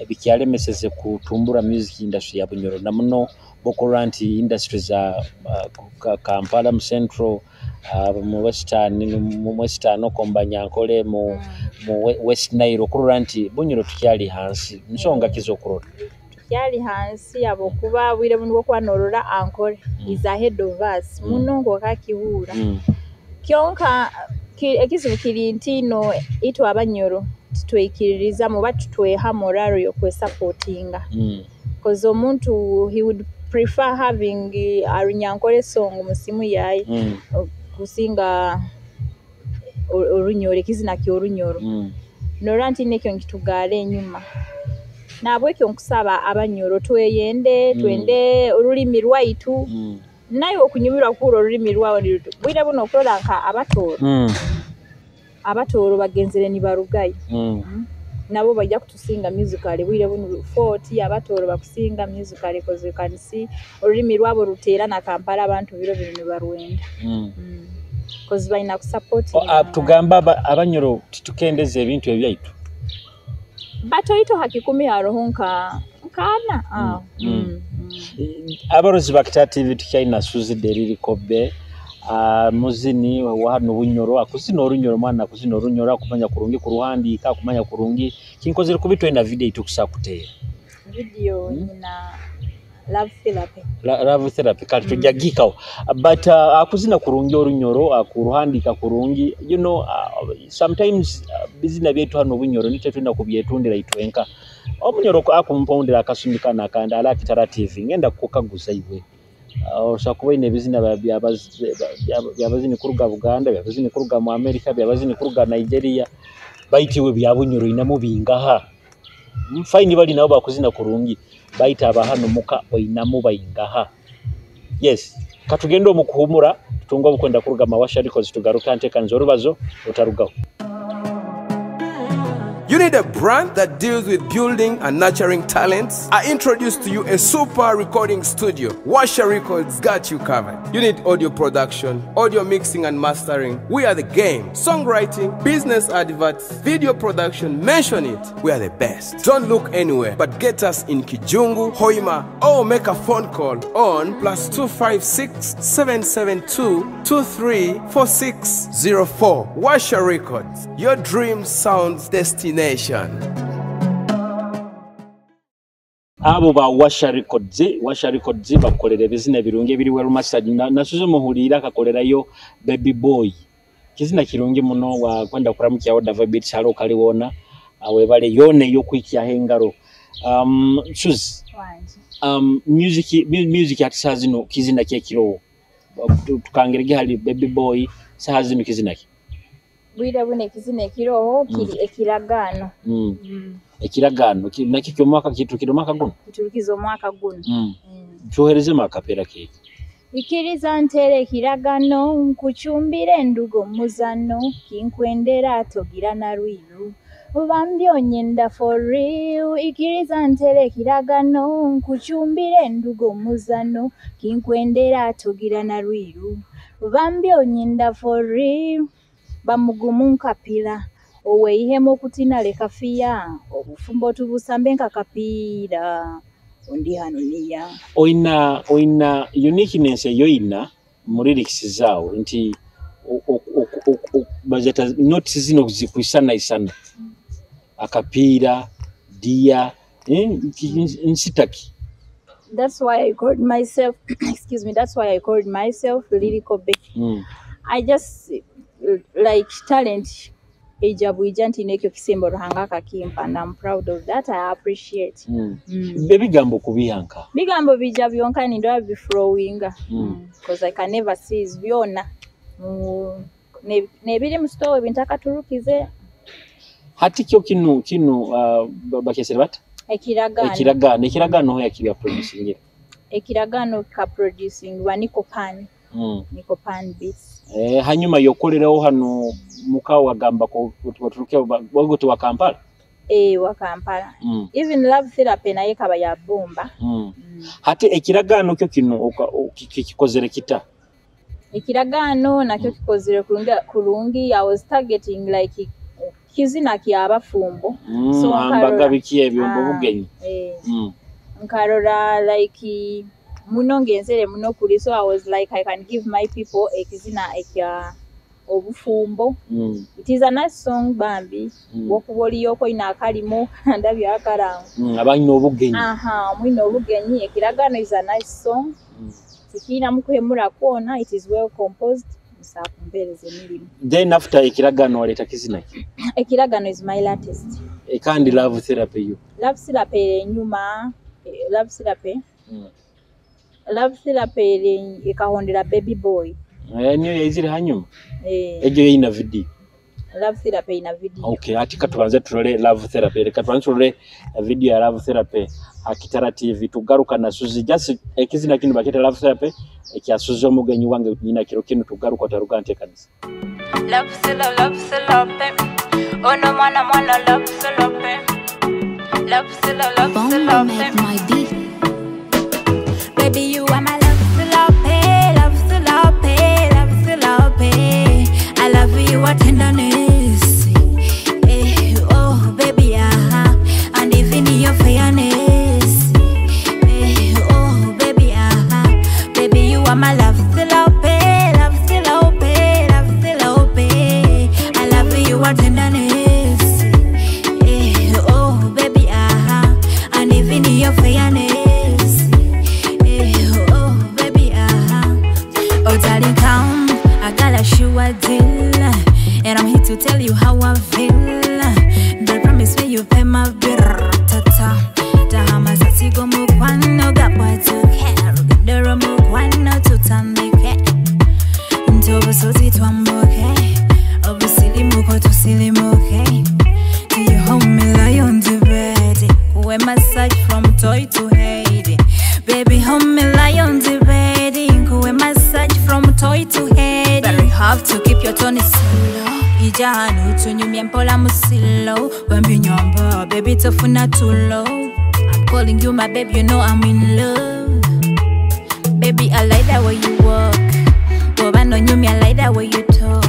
Speaker 2: bikyalemeseze kutumbura music industry ya Bunyoro, na muno bokurora nti industry za Kampala mu Central, mu Western okombanyankole mu West Nile, okurora nti Bunyoro tukyali hansi, nsonga ki z'okurora?
Speaker 1: Tukyali hansi abokuba bwire buno bwokuba norora Ankole is ahead of us muno ng'okakihura. Kyonka ekizibu kiri nti no itwe Abanyoro titweikiririzamu oba tutweha morale yokwesupportinga, cause omuntu he would prefer having Arunyankole song mu simu yaye kusinga Orunyoro, ekizina ky'Orunyoro. Norora nti nekyo nkitugaala enyuma. Nabwekyo nkusaba Abanyoro tweyende, twende olulimi lwaitu. Naye okunyumirwa kuhura olulimi lwawe bwire buno okurora nka Abatooro, Abatooro bagenzere nibarugayo. Nabo bajja kutusinga musically bwire buno 40 Abatooro bakusinga musically, cause you can see olulimi lwabo ruteera na Kampala, abantu biro bino nibarwenda, cause balina kusupport.
Speaker 2: Tugamba Abanyoro titukendeza ebintu ebyaitu.
Speaker 1: Batoito hakikumi haroho nka nkana aho.
Speaker 2: Abarozi ba Kitara TV, tukyalina Suzy Deriri Kobe, muzini wahano Bunyoro, akuzina Orunyoro, mwana akuzina Orunyoro, akumanya kurungi kuruhandika, akumanya kurungi kinkozere kubi. Twina video itukusa kuteera.
Speaker 1: Video nyina Love Therapy.
Speaker 2: Love Therapy kati tujja gikawo, but akuzina kurungi Orunyoro, akuruhandika kurungi. Sometimes bizina byaitu hano Bunyoro nitwe tulina kubyetundira itwenka. Omunyoro akumpondera akasumi kano akandi ala Kitara TV, ngenda kukaguza iwe, osobola kuba oyina ebizina byabazini kuruga Buganda, byabazini kuruga mu America, byabazini kuruga Nigeria, baitu iwe bya Bunyoro oyinamu bingaha? Fine, bali nabo bakuzina kurungi, baita abahano muka oyinamu baingaha? Yes, katugende omukuhumura, tutunga obukwenda kuruga Mawasha Records, tugaruka nteekaniza orubazo otarugaho.
Speaker 3: You need a brand that deals with building and nurturing talents? I introduce to you a super recording studio. Washa Records got you covered. You need audio production, audio mixing and mastering. We are the game. Songwriting, business adverts, video production, mention it. We are the best. Don't look anywhere, but get us in Kijungu, Hoima, or make a phone call on +256 772 234604. Washa Records, your dream sounds destination.
Speaker 2: Abo ba Washa Records, Washa Records bakolera ebizina ebirungi ebiri well mastered. Nasuze muhulira akakolerayo Baby Boy, kizina kirungi muno. Wa kwenda kuramukyawo Dava Beats halo kaliwona awebale yone ey'okwikyaho engaro. Suzy, music ati saa zino kizina kyekirowo tukangerege hali Baby Boy, saha zino kizina ki?
Speaker 1: Bwire buno ekizina ekiroho kiri Ekiragaano.
Speaker 2: Ekiragaano nakyo kyomwaka kitukire omwaka guno?
Speaker 1: Kiturukiza omwaka guno.
Speaker 2: Tuweerezemu akapeera keeki.
Speaker 1: Ikiriza ntere ekiragano, nkucumbire endugo muzano, kinkwendera togira na lwiru, bambi onyenda for real. Ikiriza ntere ekiragano, nkucumbire endugo muzano, kinkwendera togira na lwiru, bambi onyenda for real. Bamugumu nkapira oweihemu okutina leka fiya, obufumbo tubusambe nkakapiira, ondi hano niya.
Speaker 2: Oyina uniqueness eyoyina mu lyrics zaawo nti bazeta notes zino zikwisanaisana, akapiira dia nsitaki.
Speaker 1: That's why I called myself, excuse me, that's why I called myself Lyrical Becky. I just like talent eija bwija nti nekyo kisembo Ruhanga akakimpa, and I'm proud of that. I appreciate.
Speaker 2: Ebigambo kubihanka.
Speaker 1: Bigambo bija byonka nindoba biflowinga. Because I can never cease byona. Nebiri mu store bintakaturukize.
Speaker 2: Hati kyo kinu bakesere bata?
Speaker 1: Ekiragano.
Speaker 2: Ekiragano ho yakibya producing.
Speaker 1: Ekiragano ka producing wa Niko Pan. Niko Pan Beats.
Speaker 2: Hanyuma yokoleraho hano mukawo wagamba ko waturuke wagoto wa Kampala.
Speaker 1: Wa Kampala. Even Love Therapy naye kaba ya bomba.
Speaker 2: Hati ekiragano kyo kino kikozere kita.
Speaker 1: Ekiragano nakyo kikozere kulungi. I was targeting like kizina kya abafumbo.
Speaker 2: So ambaga biki ebyo bugenyi.
Speaker 1: Nkarora like muno ngenzere muno kuli, so I was like I can give my people ekizina ekya obufumbo. It is a nice song bambi. Wokuboliyoko ina akalimo ndabyo akarango.
Speaker 2: Abanyina obugenyi.
Speaker 1: Mwina obugenyi. Ekiragano is a nice song. Tikina mukuhemura kuona, it is well composed. Nsakumpereza emirimu.
Speaker 2: Then after ekiragano waleta kizina ki?
Speaker 1: Ekiragano is my latest.
Speaker 2: Kandi Love Therapy yo.
Speaker 1: Love Therapy enyuma, Love Therapy. Love Therapy ekahondera Baby Boy.
Speaker 2: Niyo yaizire hanyuma. Ejo ina video.
Speaker 1: Love Therapy ina video.
Speaker 2: Okay, ati katubanze tulole Love Therapy. Katubanze tulole video ya Love Therapy Akitara TV tugaruka na Suzy. Just ekizina kinu baketa Love Therapy ekyasuze omugenyi wange nyina kiro kinu tugaruka taruga ntekanisa.
Speaker 4: Love Therapy. Ono mwana mwana Love Therapy. Love Therapy.
Speaker 5: My beat.
Speaker 4: Baby, you are my love therapy, love therapy, love therapy. I love you, what tenderness. Oh, baby, and even your fairness. Oh, baby, baby, you are my love therapy, love therapy, love therapy. I love you, what tenderness. Oh, baby, and even your fairness. Oh, darling, come, I got a sure deal, and I'm here to tell you how I feel. But promise me you pay my bill. Tata, tahama sasigo mukwano gabwatuke, rugendo mukwano tutandike, ntobusozi twambuke, obusilimuko tusilimuke. Do you hold me lie on the bed? We massage from toy to head. Baby, hold me lie on the bed. We massage from toy to head. Very hard to keep your tone slow. Ijanu tunyumye mpola musilo. Wembi nyomba, baby tofuna too low. I'm calling you my babe, you know I'm in love. Baby, I like that way you walk. Boba no nyumye, I like that way you talk.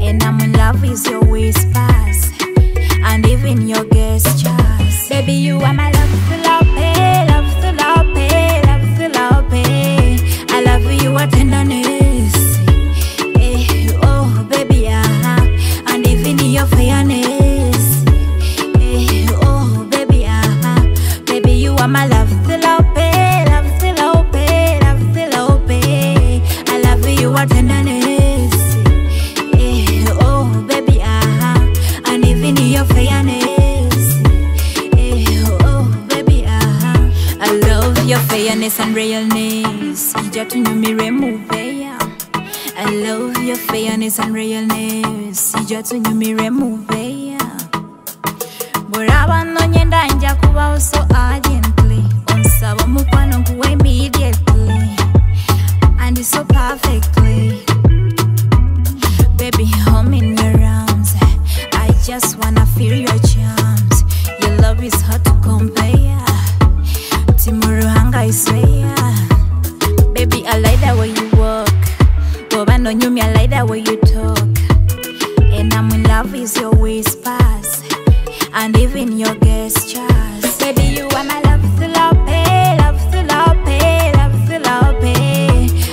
Speaker 4: And I'm in love with your whispers and even your gestures. Baby, you are my love therapy, love therapy, love therapy. I love you, what tenderness. Oh, baby, and even your fairness. Oh, baby, baby, you are my love therapy, love therapy, love therapy. I love you, what tenderness. Oh, baby, and even your fairness. Oh, baby, I love your fairness and realness. Ija tunyumire mubeya. I love your fairness and realness. Ija tunyumire mubeya. Boraba nonyenda nja kubaho so urgently. Onsaba mukwano nkuwe immediately. And it's so perfectly. Baby, home in your arms. I just wanna feel your charms. Your love is hard to compare. Timuruhanga, I swear. Baby, I like that way you walk. Boba no nyumi, I like that way you talk. And I'm in love with your whispers and even your gestures. Baby, you are my love therapy, love therapy, love therapy.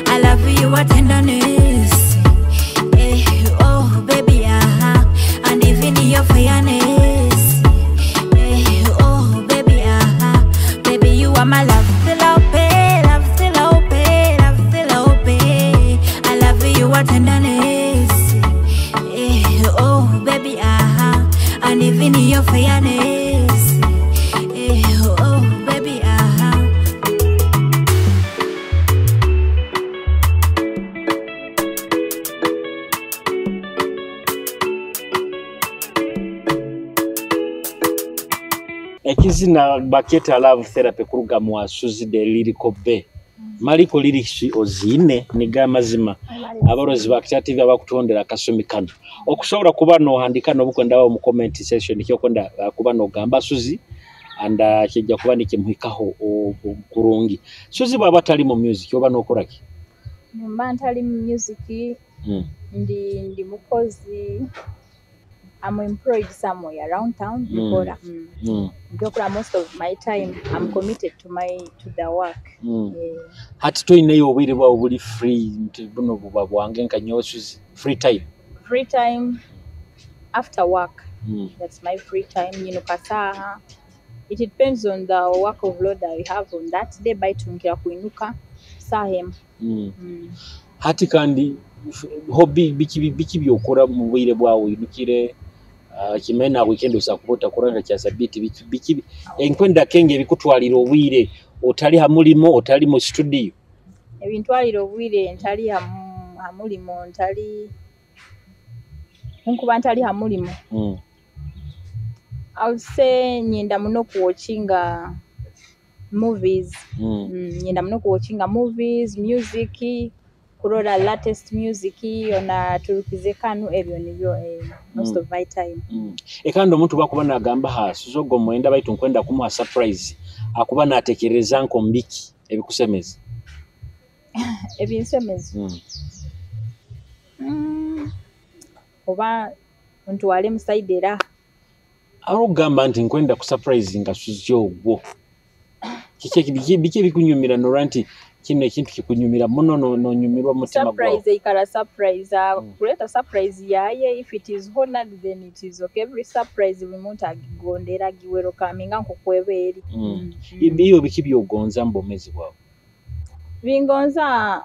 Speaker 4: I love you, what tenderness. Oh, baby, and even your fairness. Oh, baby, baby, you are my love therapy. your tenderness. Eh, oh baby, aha, and even your fairness. Eh, oh baby, aha.
Speaker 2: Ekizina baketa love therapy kuruga mu Suzy the Lyrical Bae. Maliko lyrics oziine niga mazima abarozi ba Kitara TV abakutondera akasumi kano. Okusobola kuba nohandika n'obukwenda mu comment section kyokwenda kuba nogamba Suzy and kijja kuba nikimuhikaho kurungi. Suzy bw'aba tali mu music oba nokola ki?
Speaker 1: Mba ntali mu music, ndi mukozi. I'm employed somewhere around town. Nkola. Nkola most of my time. I'm committed to the work. Yeah.
Speaker 2: Hati toyineyo obwire bwawe buli free nti buno buba bwange nka nyowe Suzy free time.
Speaker 1: Free time after work. That's my free time. Nyinuka saha. It depends on the work of load that we have on that day. Baitunkira kuinuka saha.
Speaker 2: Hati kandi hobby biki byokora mu bwire bwawe inukire kimena weekend osakubota kuranga kya sabiti biki enkwenda kenge bikutwalira obwire otali hamulimo otali mu studio.
Speaker 1: Ebintwalira obwire ntali hamulimo ntali nkuba ntali hamulimo. I would say nyenda muno kuwatchinga movies. Nyenda muno kuwatchinga movies, music, kurora latest music ona turukize kanu ebyo nibyo most of my time.
Speaker 2: Ekandi omuntu bakuba nagamba ha Suzy ogwo mwenda baitu nkwenda kumuha surprise akuba natekereza nko mbiki ebikusemeza.
Speaker 1: Ebinsemeza. Oba ntwale musaide era
Speaker 2: arugamba nti nkwenda ku surprise nga Suzy ogwo. Kiki bikunyumira nora nti kino ekintu kikunyumira muno nonyumirwa mutima gwawe.
Speaker 1: Surprise ikara surprise kuleta surprise yaye. If it is honored then it is okay. Every surprise buli muntu agigondera giwerokaminga nkokweba eri.
Speaker 2: Ibiyo biki byogonza mbomezi bwawe?
Speaker 1: Bingonza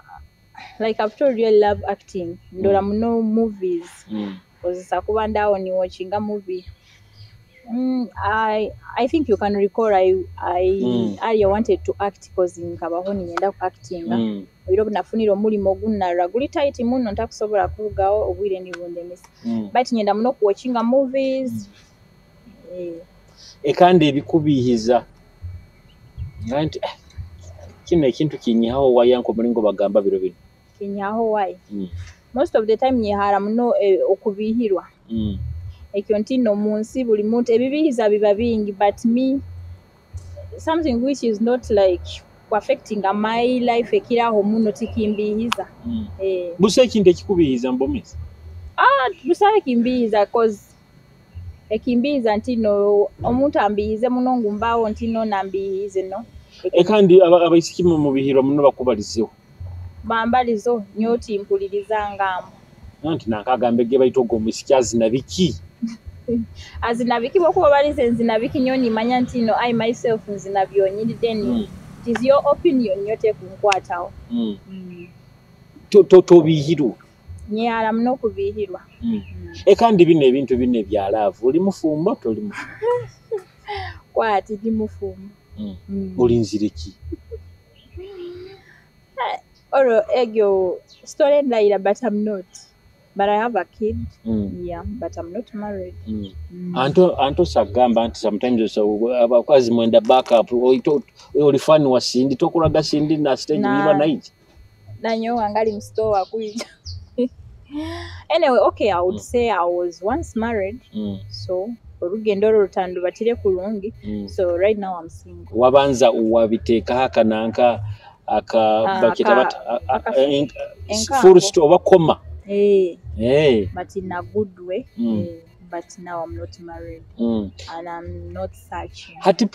Speaker 1: like I've told you I love acting. Ndola muno movies. Kozesa kuba ndawo ni watching a movie. I think you can recall I earlier wanted to act because nkabaho niyenda ku acting. Oyiro nafunira omulimo ogunnarra guli tight muno ntakusobola kurugawo obwire nibundemesa. But nyenda muno ku watching movies.
Speaker 2: Ekandi ebikubihiza nti kino ekintu kinyihaho wayanko mulingo bagamba biro bino.
Speaker 1: Kinyihaho why? Most of the time nyihara muno okubihirwa. Ekyo ntino mu nsi buli muntu ebibihiza biba bingi, but me something which is not like affecting my life ekiraho muno tikimbihiza.
Speaker 2: Busa ekintu ekikubihiza mbomezi?
Speaker 1: Busa ekimbihiza cause ekimbihiza ntino omuntu ambihize muno ngumbawo ntino nambihize no.
Speaker 2: Ekandi abaisiki mu bihirwa muno bakubalizeho.
Speaker 1: Bambalizo nyoti mpuliriza ngambo.
Speaker 2: Nanti nakagambe ge bayita ogwo omusiki azina biki?
Speaker 1: Azina biki bwokuba balize nzina biki nyoni manya nti no I myself nzina byonyini then it is your opinion nyote kunkwatawo.
Speaker 2: Tobihirwa.
Speaker 1: Nyala muno kubihirwa.
Speaker 2: Ekandi bino ebintu bino ebya love oli mufumbo toli mufumbo?
Speaker 1: Kwati ndi mufumbo.
Speaker 2: Oli nzire ki?
Speaker 1: Oro egyo story ndayira but I'm not. But I have a kid. Yeah, but I'm not married.
Speaker 2: Anto sagamba nti sometimes abakazi mwenda backup oli fan wa Cindy tokulaga Cindy na stage niba night.
Speaker 1: Nanyo angali mstore akuija. Anyway, okay, I would say I was once married. So orugendo rutando batire kulungi. So right now I'm single.
Speaker 2: Wabanza uwabiteka haka nanka aka bakita bata full stop oba koma.
Speaker 1: But in a good way. But now I'm not married. And I'm not searching.
Speaker 2: Hati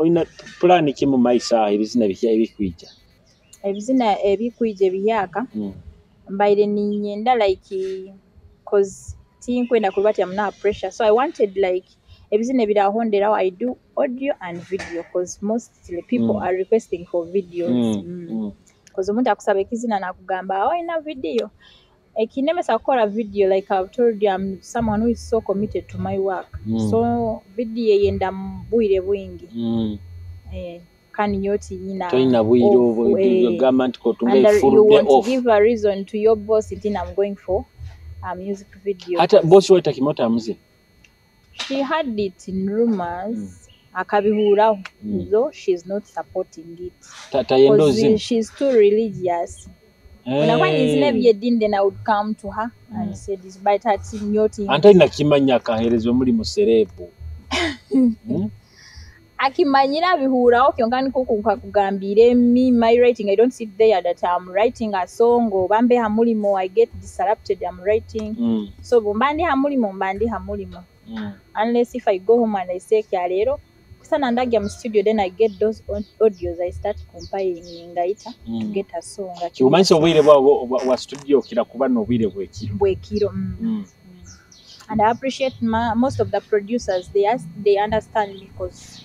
Speaker 2: ina plan ki mu maisa ebizina bihya ebikwija?
Speaker 1: Ebizina ebikwija ebiyaka. Mbaire ninyenda like cause tinkwenda kubati I'm not pressure. So I wanted like ebizina ebirahonderawo I do audio and video cause mostly people are requesting for videos. Cause omuntu akusaba ekizina nakugamba awo ina video. Ekinemesa kukora video, like I've told you, I'm someone who is so committed to my work. So video eyenda mu bwire bwingi. Kandi nyoti nyina
Speaker 2: Toyina bwire
Speaker 1: off,
Speaker 2: ogamba nti kotunga
Speaker 1: and
Speaker 2: a full
Speaker 1: you
Speaker 2: day
Speaker 1: want to
Speaker 2: off.
Speaker 1: give a reason to your boss nti I'm going for a music video.
Speaker 2: Hata boss wawe takimota amuze.
Speaker 1: She had it in rumors, akabihuraho, though she's not supporting it.
Speaker 2: Tayenda
Speaker 1: 'Cause
Speaker 2: ozina.
Speaker 1: she's too religious. Unakuwa nizina ebyeddiini, then I would come to her and say this, but ati nyoti
Speaker 2: Ante nakimanya akaherezwa muri muserebu.
Speaker 1: Akimanyira abihuraho kyonka niko kukakugambire me my writing, I don't sit there that I'm writing a song oba mbe ha mulimo, I get disrupted, I'm writing. So bwemba ndi ha mulimo, mba ndi ha mulimo. Unless if I go home and I say kya leero kusana ndagya mu studio, then I get those audios, I start compiling ngaita to get a song.
Speaker 2: Kikumanyisa obwire bwabwo wa studio kira kuba n'obwire bw'ekiro.
Speaker 1: Bwekiro. And I appreciate most of the producers, they understand me because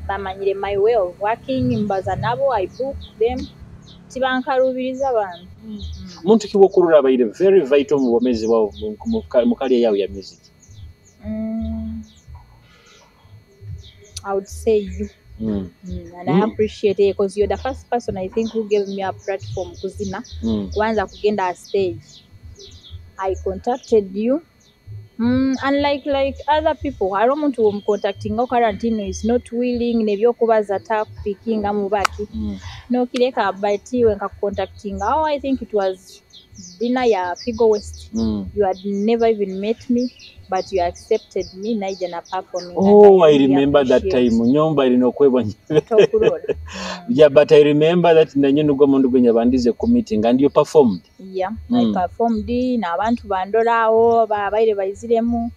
Speaker 1: bamanyire my way of working, mbaza nabo, I book them, tibankalubiriza bantu.
Speaker 2: Muntu ki wokurora abaire very vital mu bwomezi bwawe mu career yawe ya music?
Speaker 1: I would say you. And I appreciate it because you're the first person I think who gave me a platform kuzina. Kwanza kugenda a stage. I contacted you. Unlike like other people, hariho omuntu womucontactinga currently is not willing nebyokubaza takupikinga mubaki. Nokireka, but iwe nkakucontactinga. Oh, I think it was dinner ya Figo West. You had never even met me, but you accepted me naija na performing.
Speaker 2: Oh,
Speaker 1: and
Speaker 2: I
Speaker 1: really
Speaker 2: remember that
Speaker 1: appreciate.
Speaker 2: time. Nyomba irina okwebwa.
Speaker 1: Tokurora.
Speaker 2: Yeah, but I remember that nanye nugwo mundu gwe nyabandize ku meeting and you performed.
Speaker 1: Yeah, I performed n'abantu bandoraawo babaire baiziremu.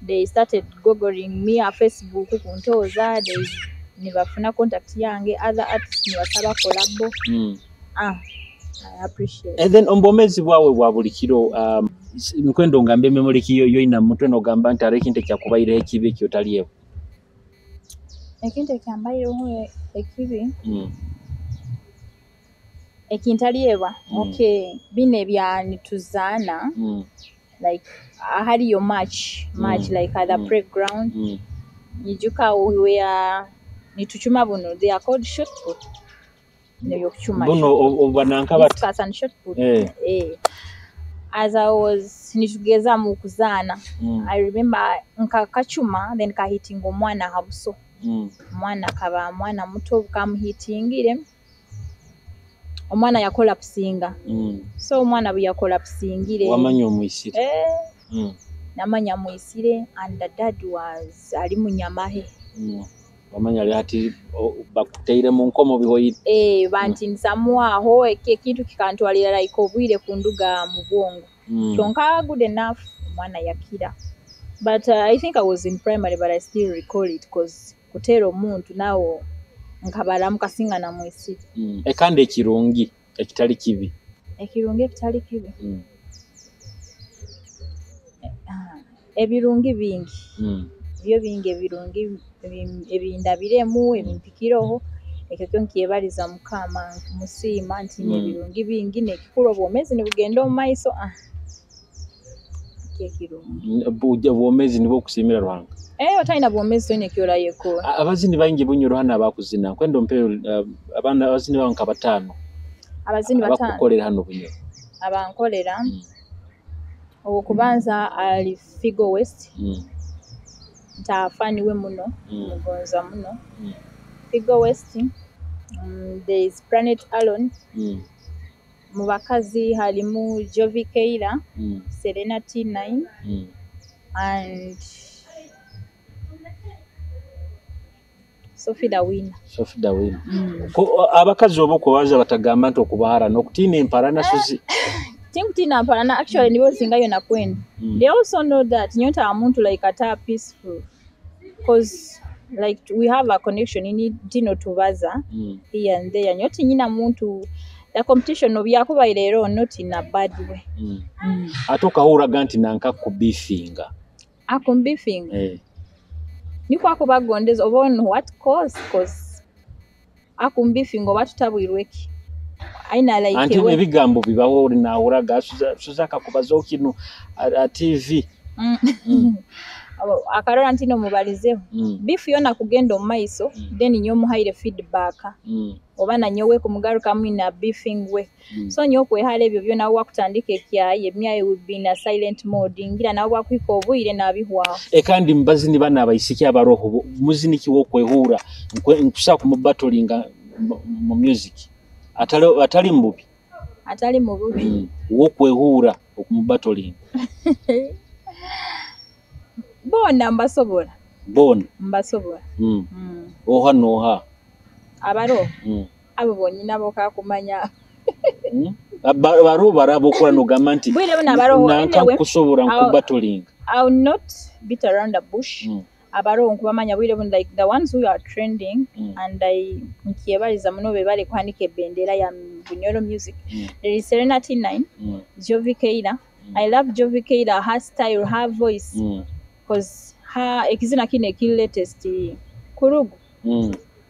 Speaker 1: They started googling me a Facebook kuntooza, they nibafuna contact yange, other artists nibasaba collabo. I appreciate.
Speaker 2: And then ombomezi bwawe bwa buli kiro, nkwenda ongambe memory kiyo yoina mutwe nogamba nti hariho ekintu ekyakubaireho ekibi ekyotalyewo.
Speaker 1: Ekintu ekyambaireho ekibi ekintalyebwa. Okay, bino ebya nituzaana like ahariyo match match like at the playground. Nyijuka we were nituchuma buno, they are called shot put, nebyokuchuma.
Speaker 2: Buno obananka bati
Speaker 1: Discus and shot put. As I was nitugeza mu kuzaana, I remember nkakachuma then kahitinga omwana ha buso. Omwana kaba mwana muto, kamuhitingire omwana yakolapsinga. So omwana bwe yakolapsingire,
Speaker 2: Wamanya omwisire.
Speaker 1: Namanya mwisire, and the dad was ali munyamahe.
Speaker 2: Wamanya ali ati bakuteire mu nkomo bihoyire.
Speaker 1: Bantinsamu aho ekintu kikantwalira like obwire kunduga mu bwongo. Kyonka good enough omwana yakira, but I think I was in primary, but I still recall it cause kuteera omuntu naawo nkabalamu kasinga namwisire.
Speaker 2: Ekandi ekirungi ekitali kibi.
Speaker 1: Ekirungi ekitali kibi. Ebirungi bingi. Byo bingi ebirungi ebindabiremu ebimpikireho, ekyo kyo nkyebaliza Mukama, nkumusiima nti ebirungi bingi nekikuru obwomezi nibugenda omu maiso. Kyekirungi.
Speaker 2: Obwomezi nibwo okusiimira Ruhanga.
Speaker 1: Otalina bwomezi toyina ekyorayekora.
Speaker 2: Abazini baingi Bunyoro hano abakuzina nkwenda ompe abaana abazini bawe nka bataano.
Speaker 1: Abazini bataano.
Speaker 2: Abakukolera hano Bunyoro.
Speaker 1: Abankolera. Okubanza ali Figo West. Ntaafaniwe muno, mugonza muno. Figo West. There is Planet Alon. Mu bakazi halimu Jovi Keira, Serena T9, and Sophie Dawina.
Speaker 2: Sophie Dawina. Abakazi obo kubaza batagamba nti okubahara n'okutiina empalana suzi.
Speaker 1: Tinkutiina mpalana, actually nibo nsingayo nakwenda. They also know that nyota omuntu like ata peaceful cause like we have a connection in tino tubaza here and there. Nyoti nyina muntu the competition obyakubaire leero not in a bad way.
Speaker 2: Ate okahuraga nti nanka kubifinga.
Speaker 1: Akumbifinga. Niko akubagondeza oba on what cause, cause akumbifinga oba tutabwirweki. Aina like
Speaker 2: Anti ebigambo bibaho ori naahuraga Suza akakubazaho kinu a TV.
Speaker 1: Akarora nti nomubalizeho. Beef yona kugenda omu maiso, then nyowe muhaire feedback. Oba nanyowe kumugarukamu in a beefing way. So nyowe okwehara ebyo byona wakutandika ekyayi emyayi will be in a silent mode, ngira nawe bwakuhika obwire nabihwaho.
Speaker 2: Kandi mubazini bana abaisiki abaroho muziniki wokwehura nkusa kumubatolinga mu music atali mububi.
Speaker 1: Atali mububi.
Speaker 2: Wokwehura okumubatolinga.
Speaker 1: Bona mbasobola.
Speaker 2: Bona
Speaker 1: mbasobola.
Speaker 2: Oha noha
Speaker 1: abaroho. Abo bonyina bokakumanya.
Speaker 2: Baro barabo okora nogamba nti nanka nkusobola nkubatolinga.
Speaker 1: I will not beat around the bush. Abaroho nkubamanya bwire buno like the ones who are trending and I nkyebaliza muno bebale kuhanika ebendera ya Bunyoro music. There is Serena T9, Jovi Keira. I love Jovi Keira, her style, her voice. Because her ekizina kine ekiri latest kurugu.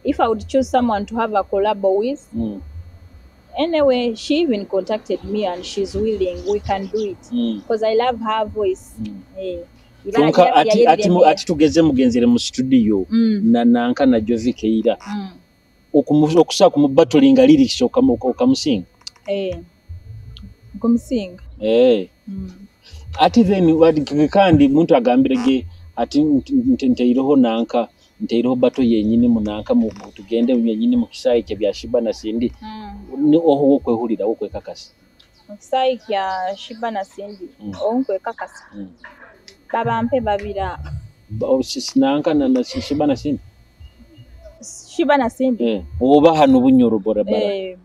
Speaker 1: If I would choose someone to have a collab with, anyway, she even contacted me and she's willing. We can do it because I love her voice.
Speaker 2: Ati tugeze mugenzere mu studio na nanka na Jovi Keira. Okusa kumubatolinga lyrics okamusinga.
Speaker 1: Kumusinga.
Speaker 2: Ati then kandi muntu agambire ge ati nteiroho nanka nteiroho bato yenyini munanka tugende yenyini mu kisayi kye bya Shiba na Cindy. Ni oho wokwehulira wokwekakasa.
Speaker 1: Mu kisayi kya Shiba na Cindy onkwekakasa. Babampe babira.
Speaker 2: Nanka na Shiba na Cindy.
Speaker 1: Shiba na Cindy.
Speaker 2: Oba hano Bunyoro borabara.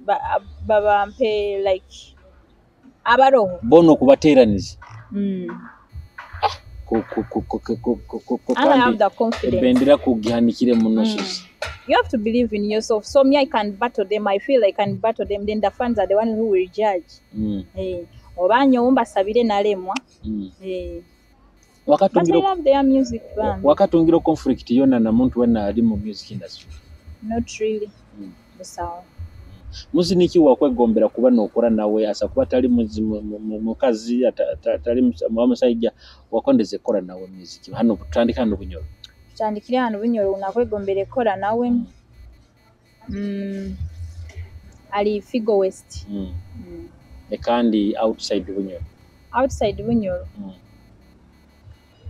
Speaker 1: Babampe like abaroho.
Speaker 2: Bono kubateraniza.
Speaker 1: I have the confidence.
Speaker 2: Bendera kugihanikire muno Suzi.
Speaker 1: You have to believe in yourself. So me, I can battle them. I feel I can battle them. Then the fans are the ones who will judge. Oba nyowe mbasabire nalemwa. But I love their music, band.
Speaker 2: Wakatungira conflict yona na muntu wena ali mu music industry.
Speaker 1: Not really. Busawo.
Speaker 2: Muziniki wakwegombera kuba nokora nawe asa kuba tali mukazi atali musajja wakondeze kora nawe music hano tutandika hano Bunyoro.
Speaker 1: Tutandikire hano Bunyoro unakwegombera kora nawe. Ali Figo West.
Speaker 2: Kandi outside Bunyoro.
Speaker 1: Outside Bunyoro.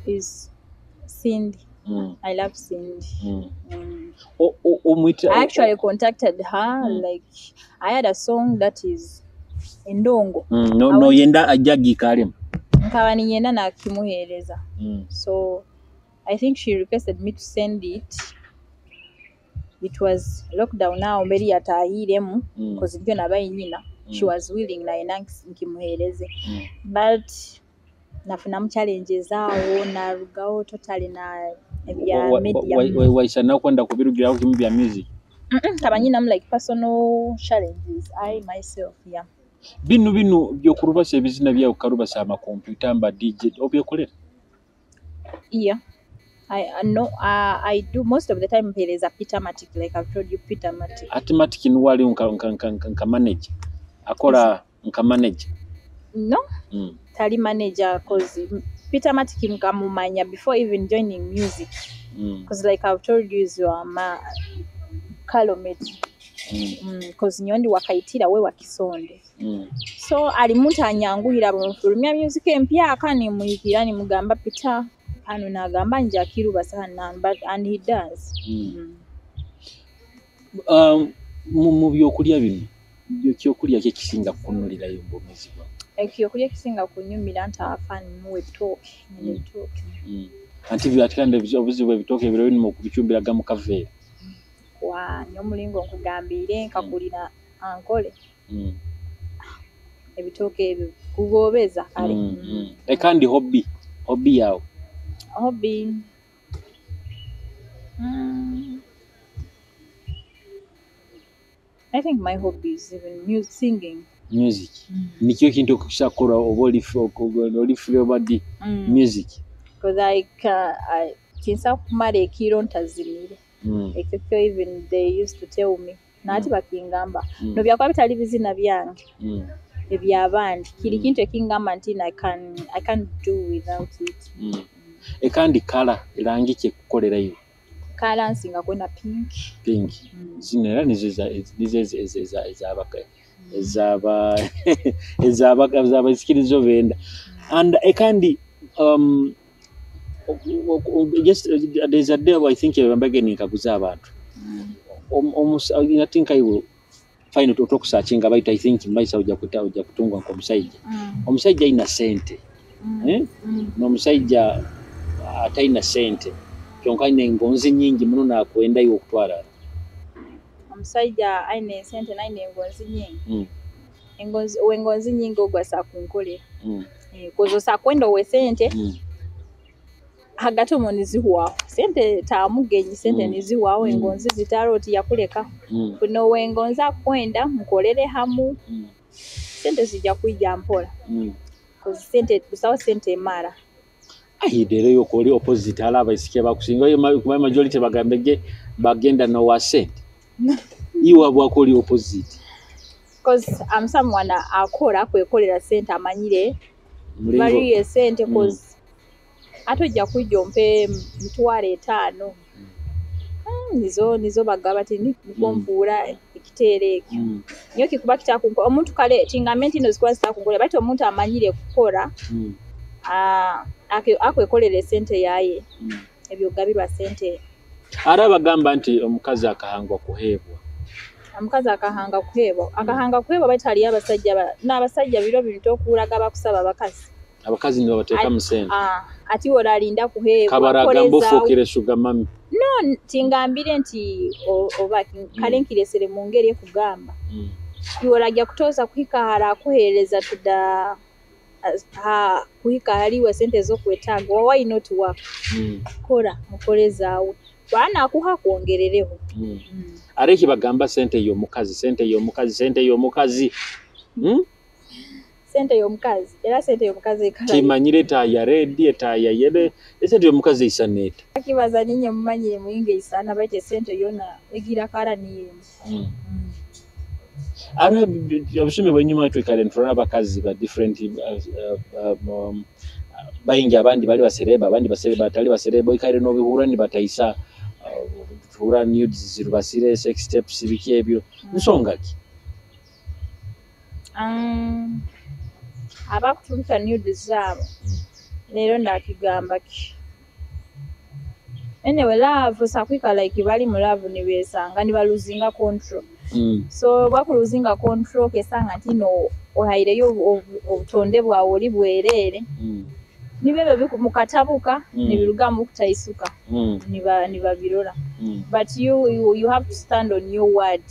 Speaker 1: Is Cindy. I love Cindy. I actually contacted her. Like I had a song that is Endongo.
Speaker 2: No yenda ajagi karim.
Speaker 1: Nkaba ninyenda nakimuhereza. So I think she requested me to send it. It was lockdown now mberi yatahiremu because ibyo nabaye nyina. She was willing na nkimuhereze. But nafunamu challenges awo narugaho totally na ebya media.
Speaker 2: Waisa nakwenda kubirugiraho kimu bya music.
Speaker 1: Kabanyina like personal challenges I myself, yeah.
Speaker 2: Binu byokurubasa ebizina byawe karubasa ama computer mba DJ obyekolera.
Speaker 1: Yeah. I know I do most of the time mpereza Peter Matic, like I've told you Peter Matic.
Speaker 2: Ati ni wali nka manager. Akola nka manager.
Speaker 1: No. Tali manager cause Peter Matic nkamumanya before even joining music. Cause like I've told you is ma kalometi. Cause nyondi wakaitira we wakisonde. So ali muntu anyanguhira bamufulumya music empya akani muhikira ni mugamba Peter hano nagamba nja sana but and he does.
Speaker 2: Mu byokulya bino byokulya kye kisinga kunulirayo mbomezi bwa.
Speaker 1: Ekyokulya kisinga kunyumira nti afaani muwe ettooke n'ettooke.
Speaker 2: Anti byatikanda obuzibu ebitooke ebiro bino okubicumbiraga mu kaveera.
Speaker 1: Wa n'omulingo nkugambire nkakulira ankole. Ebitooke ebyo kugobeza kale.
Speaker 2: Kandi hobby yawe.
Speaker 1: Hobby. I think my hobby is even singing.
Speaker 2: Music. Nikyo kintu okushakora oba oli free oba di music.
Speaker 1: Because like kinsa kumara ekiro ntazimire. Ekyo even they used to tell me. Nati bakingamba nobyakuba bitali bizina byange ebyabandi kiri kintu ekingamba nti I can't do without it.
Speaker 2: Ekandi kala erangi kyekukolerayo?
Speaker 1: Kala nsinga kwenda pink.
Speaker 2: Pink. Zino era nizo ez'abasikirizo benda. And ekandi just there's a day I think mbage ninkaguza abantu. I think I will find it otokusakinga baitu I think maisa ojja kutungwa nk'omusajja. Omusajja alina sente. N'omusajja atalina sente kyonka alina engonzi nyingi muno nakwendayo okutwala.
Speaker 1: Omusajja alina esente nalina engonzi nyingi. Engonzi nyingi ogwo asakunkolera. Kozo sakwenda owe sente hagati omwo nizihwaho. Sente tamugenyi sente nizihwaho engonzi zitaro oti yakuleka. Kuno wengonzi akwenda mukolere hamu. Sente zijja kwijja mpola. Kozi sente busawo sente emara.
Speaker 2: Ahidere yokoli opposite ala abaisike bakusinga yo majority bagambege bagenda no wa sente. Iwa bwakoli opposite.
Speaker 1: Cause I'm someone akora kwekolera sente amanyire bali sente cause atojja kujja ompe 5,000. Nizo bagaba ti nikompuura ekiteere ekyo. Nyo kikuba kitakunkola omuntu kale tingambe nti nozikuba zitakunkola baitu omuntu amanyire kukora akwekolera esente yaye ebyo gabirwa sente.
Speaker 2: Ara bagamba nti omukazi akahangwa kuheebwa.
Speaker 1: Omukazi akahanga kuheebwa. Akahanga kuheebwa baitu haliyo abasajja n'abasajja biro bintu okuwulaga bakusaba abakazi.
Speaker 2: Abakazi nibo bateeka mu sente.
Speaker 1: Ati olalinda kuheebwa.
Speaker 2: Kabaragamba ofuukire sugar mummy.
Speaker 1: No, tingambire nti oba kale nkiresere mu ngeri ekugamba. Iwe kutoza kuhika hara akuheereza tuda kuhika haliwe sente z'okwetaaga. Why not work? Kora mukolezaawe. Bwana akuha kwongerereho.
Speaker 2: Areki bagamba sente y'omukazi, sente y'omukazi, sente y'omukazi.
Speaker 1: Sente y'omukazi. Era sente y'omukazi ekala.
Speaker 2: Kimanyire etaaya red, etaaya yellow, esente y'omukazi isana eta.
Speaker 1: Kibaza ninye mumanyire muyinga isana baite sente yona egira kara niye.
Speaker 2: Ara obusumi bwenyuma twikale nturaba abakazi ba different bayingi abandi bali basereba abandi basereba batali basereba ikale n'obihura ni bataisa tuhura nudes zirubasire sex steps biki ebyo nsonga ki?
Speaker 1: Abakutumika nudes zaabo leero ndakigamba ki? Anyway, love sakwika like bali mu love nibesanga nibaluzinga control. So bakuluzinga control kesanga nti no ohaireyo obutonde bwawe oli bwerere. Nibebe mukatabuka nibiruga mu kutaisuka nibabirora. But you have to stand on your word.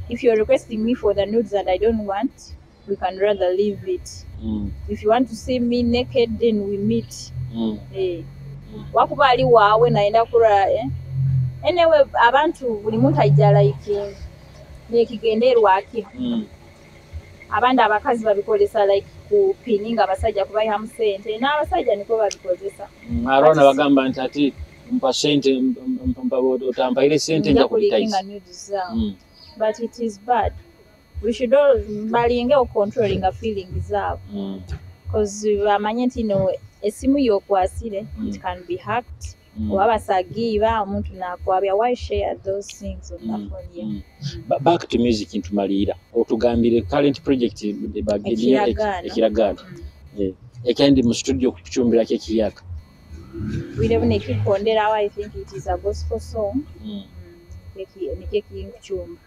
Speaker 1: If you're requesting me for the nudes and I don't want, we can rather leave it. If you want to see me naked, then we meet. Wakuba ali waawe naenda kura Anyway, abantu buli muntu ajja like nekigenderwaki. Abandi abakazi babikozesa like kupininga abasajja kubayihamu sente n'abasajja niko babikozesa.
Speaker 2: Arona bagamba nti ati mpa sente otampaire sente nja kubitaisa.
Speaker 1: But it is bad. We should all balinge controlling a feeling zaabwe. Because bamanye nti no esimu yokwasire it can be hacked. Oba basagiba omuntu nakwabya. Why share those things on the phone? Yeah.
Speaker 2: Back to music ntumalira otugambire current project ekiragaano. Ekandi mu studio kucumbirako ekiyaka.
Speaker 1: Bwire buno ekikonderawo I think it is a gospel song. Nikyo ekinkucumba.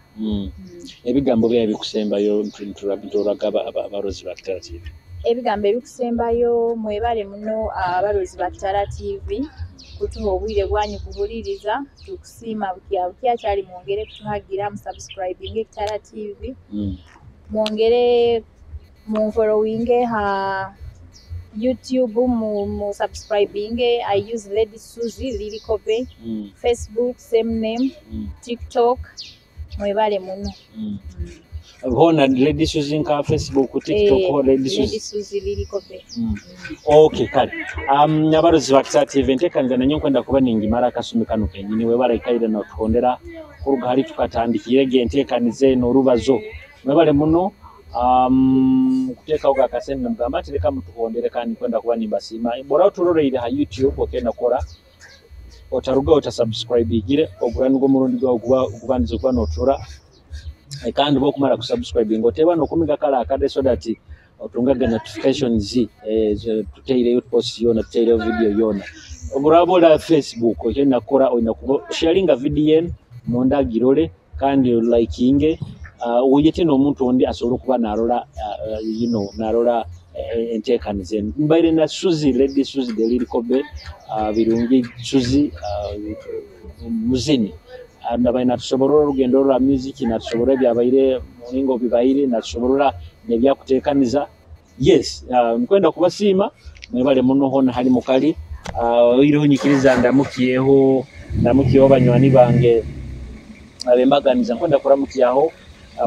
Speaker 2: Ebigambo byawe bikusembayo nturaga abarozi ba Kitara TV.
Speaker 1: Ebigambo ebikusembayo mwebale muno abarozi ba Kitara TV kutuha obwire bwanyu kuhuliriza tukusiima bukya bukya kyali mwongere kutuhagira musubscribing Kitara TV. Mwongere munfollowinge ha YouTube mu subscribing. I use Lady Suzy Lily Kobe. Facebook same name. TikTok mwebale muno.
Speaker 2: Hona Lady Suzy nka Facebook, TikTok ho Lady Suzy.
Speaker 1: Lady Suzy Lily Kobe.
Speaker 2: Okay, kale. Abarozi ba Kitara TV ntekanza nanyo nkwenda kuba ningimara akasumi kano kenyini webale ikaire notuhondera Kuruga hali tukatandikirege enteekaniza eno orubazo. Mwebale muno kuteekaho akasente namugamba nti leka mutuhondere, kandi nkwenda kuba nimbasiima. Bw'oraba oturoleire ha YouTube, okenda kukora otaruga otasubscribingire, ogura nugwo murundi gwawe gubandize kuba notura, kandi bwokumara kusubscribinga oteeba n'okumiga kala akade so that otungaga notifications tuteireyo post yona, tuteireyo video yona. Oburaba ora Facebook, okyolina kukora olina kuba sharinga video enu nonda agirole kandi likinge, oyete n'omuntu ondi asobole okuba narora narora enteekaniza enu. Mbaire na Suzy, Lady Suzy the Lyrical Bae, birungi Suzy, muzini. Nabaire natusoborora orugendo rwa music, natusoborora ebyabaire muringo bibaire, natusoborora n'ebyakuteekaniza. Yes, nkwenda kubasiima, mwebale muno hona hali mukali. Oireho nyikiriza ndamukyeho banywani bange abembaganiza, nkwenda kuramukyaho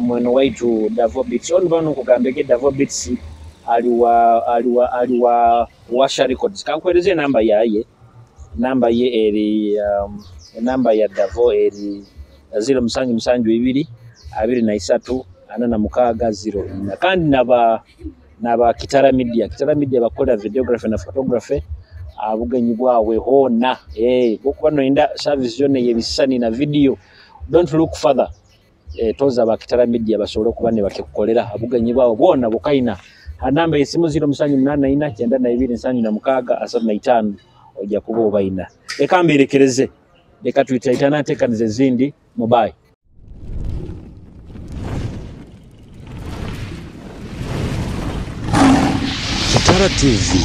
Speaker 2: mweno waitu Davo Beats. Onu bano nkugambege Davo Beats aliwa Washa Records. Kankwereze namba yaye, namba ye eri namba ya Davo eri 0772 23 46 04. Kandi naba Kitara Media. Kitara Media bakola videography na photography abugenyi bwawe hona. Bwokuba noyenda service yonna ey'ebisisani na video, don't look further. Toza ba Kitara Media basobole okuba ne bakikukolera abugenyi bwawe bwona bukaina. Ha namba y'esimu 0784 92 76 35 ojja kuba obaina. Leka mberekereze, leka tuitaitana nteekaniza ezindi. Mubayi.
Speaker 5: Kitara TV,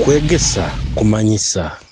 Speaker 5: kwegesa, kumanyisa.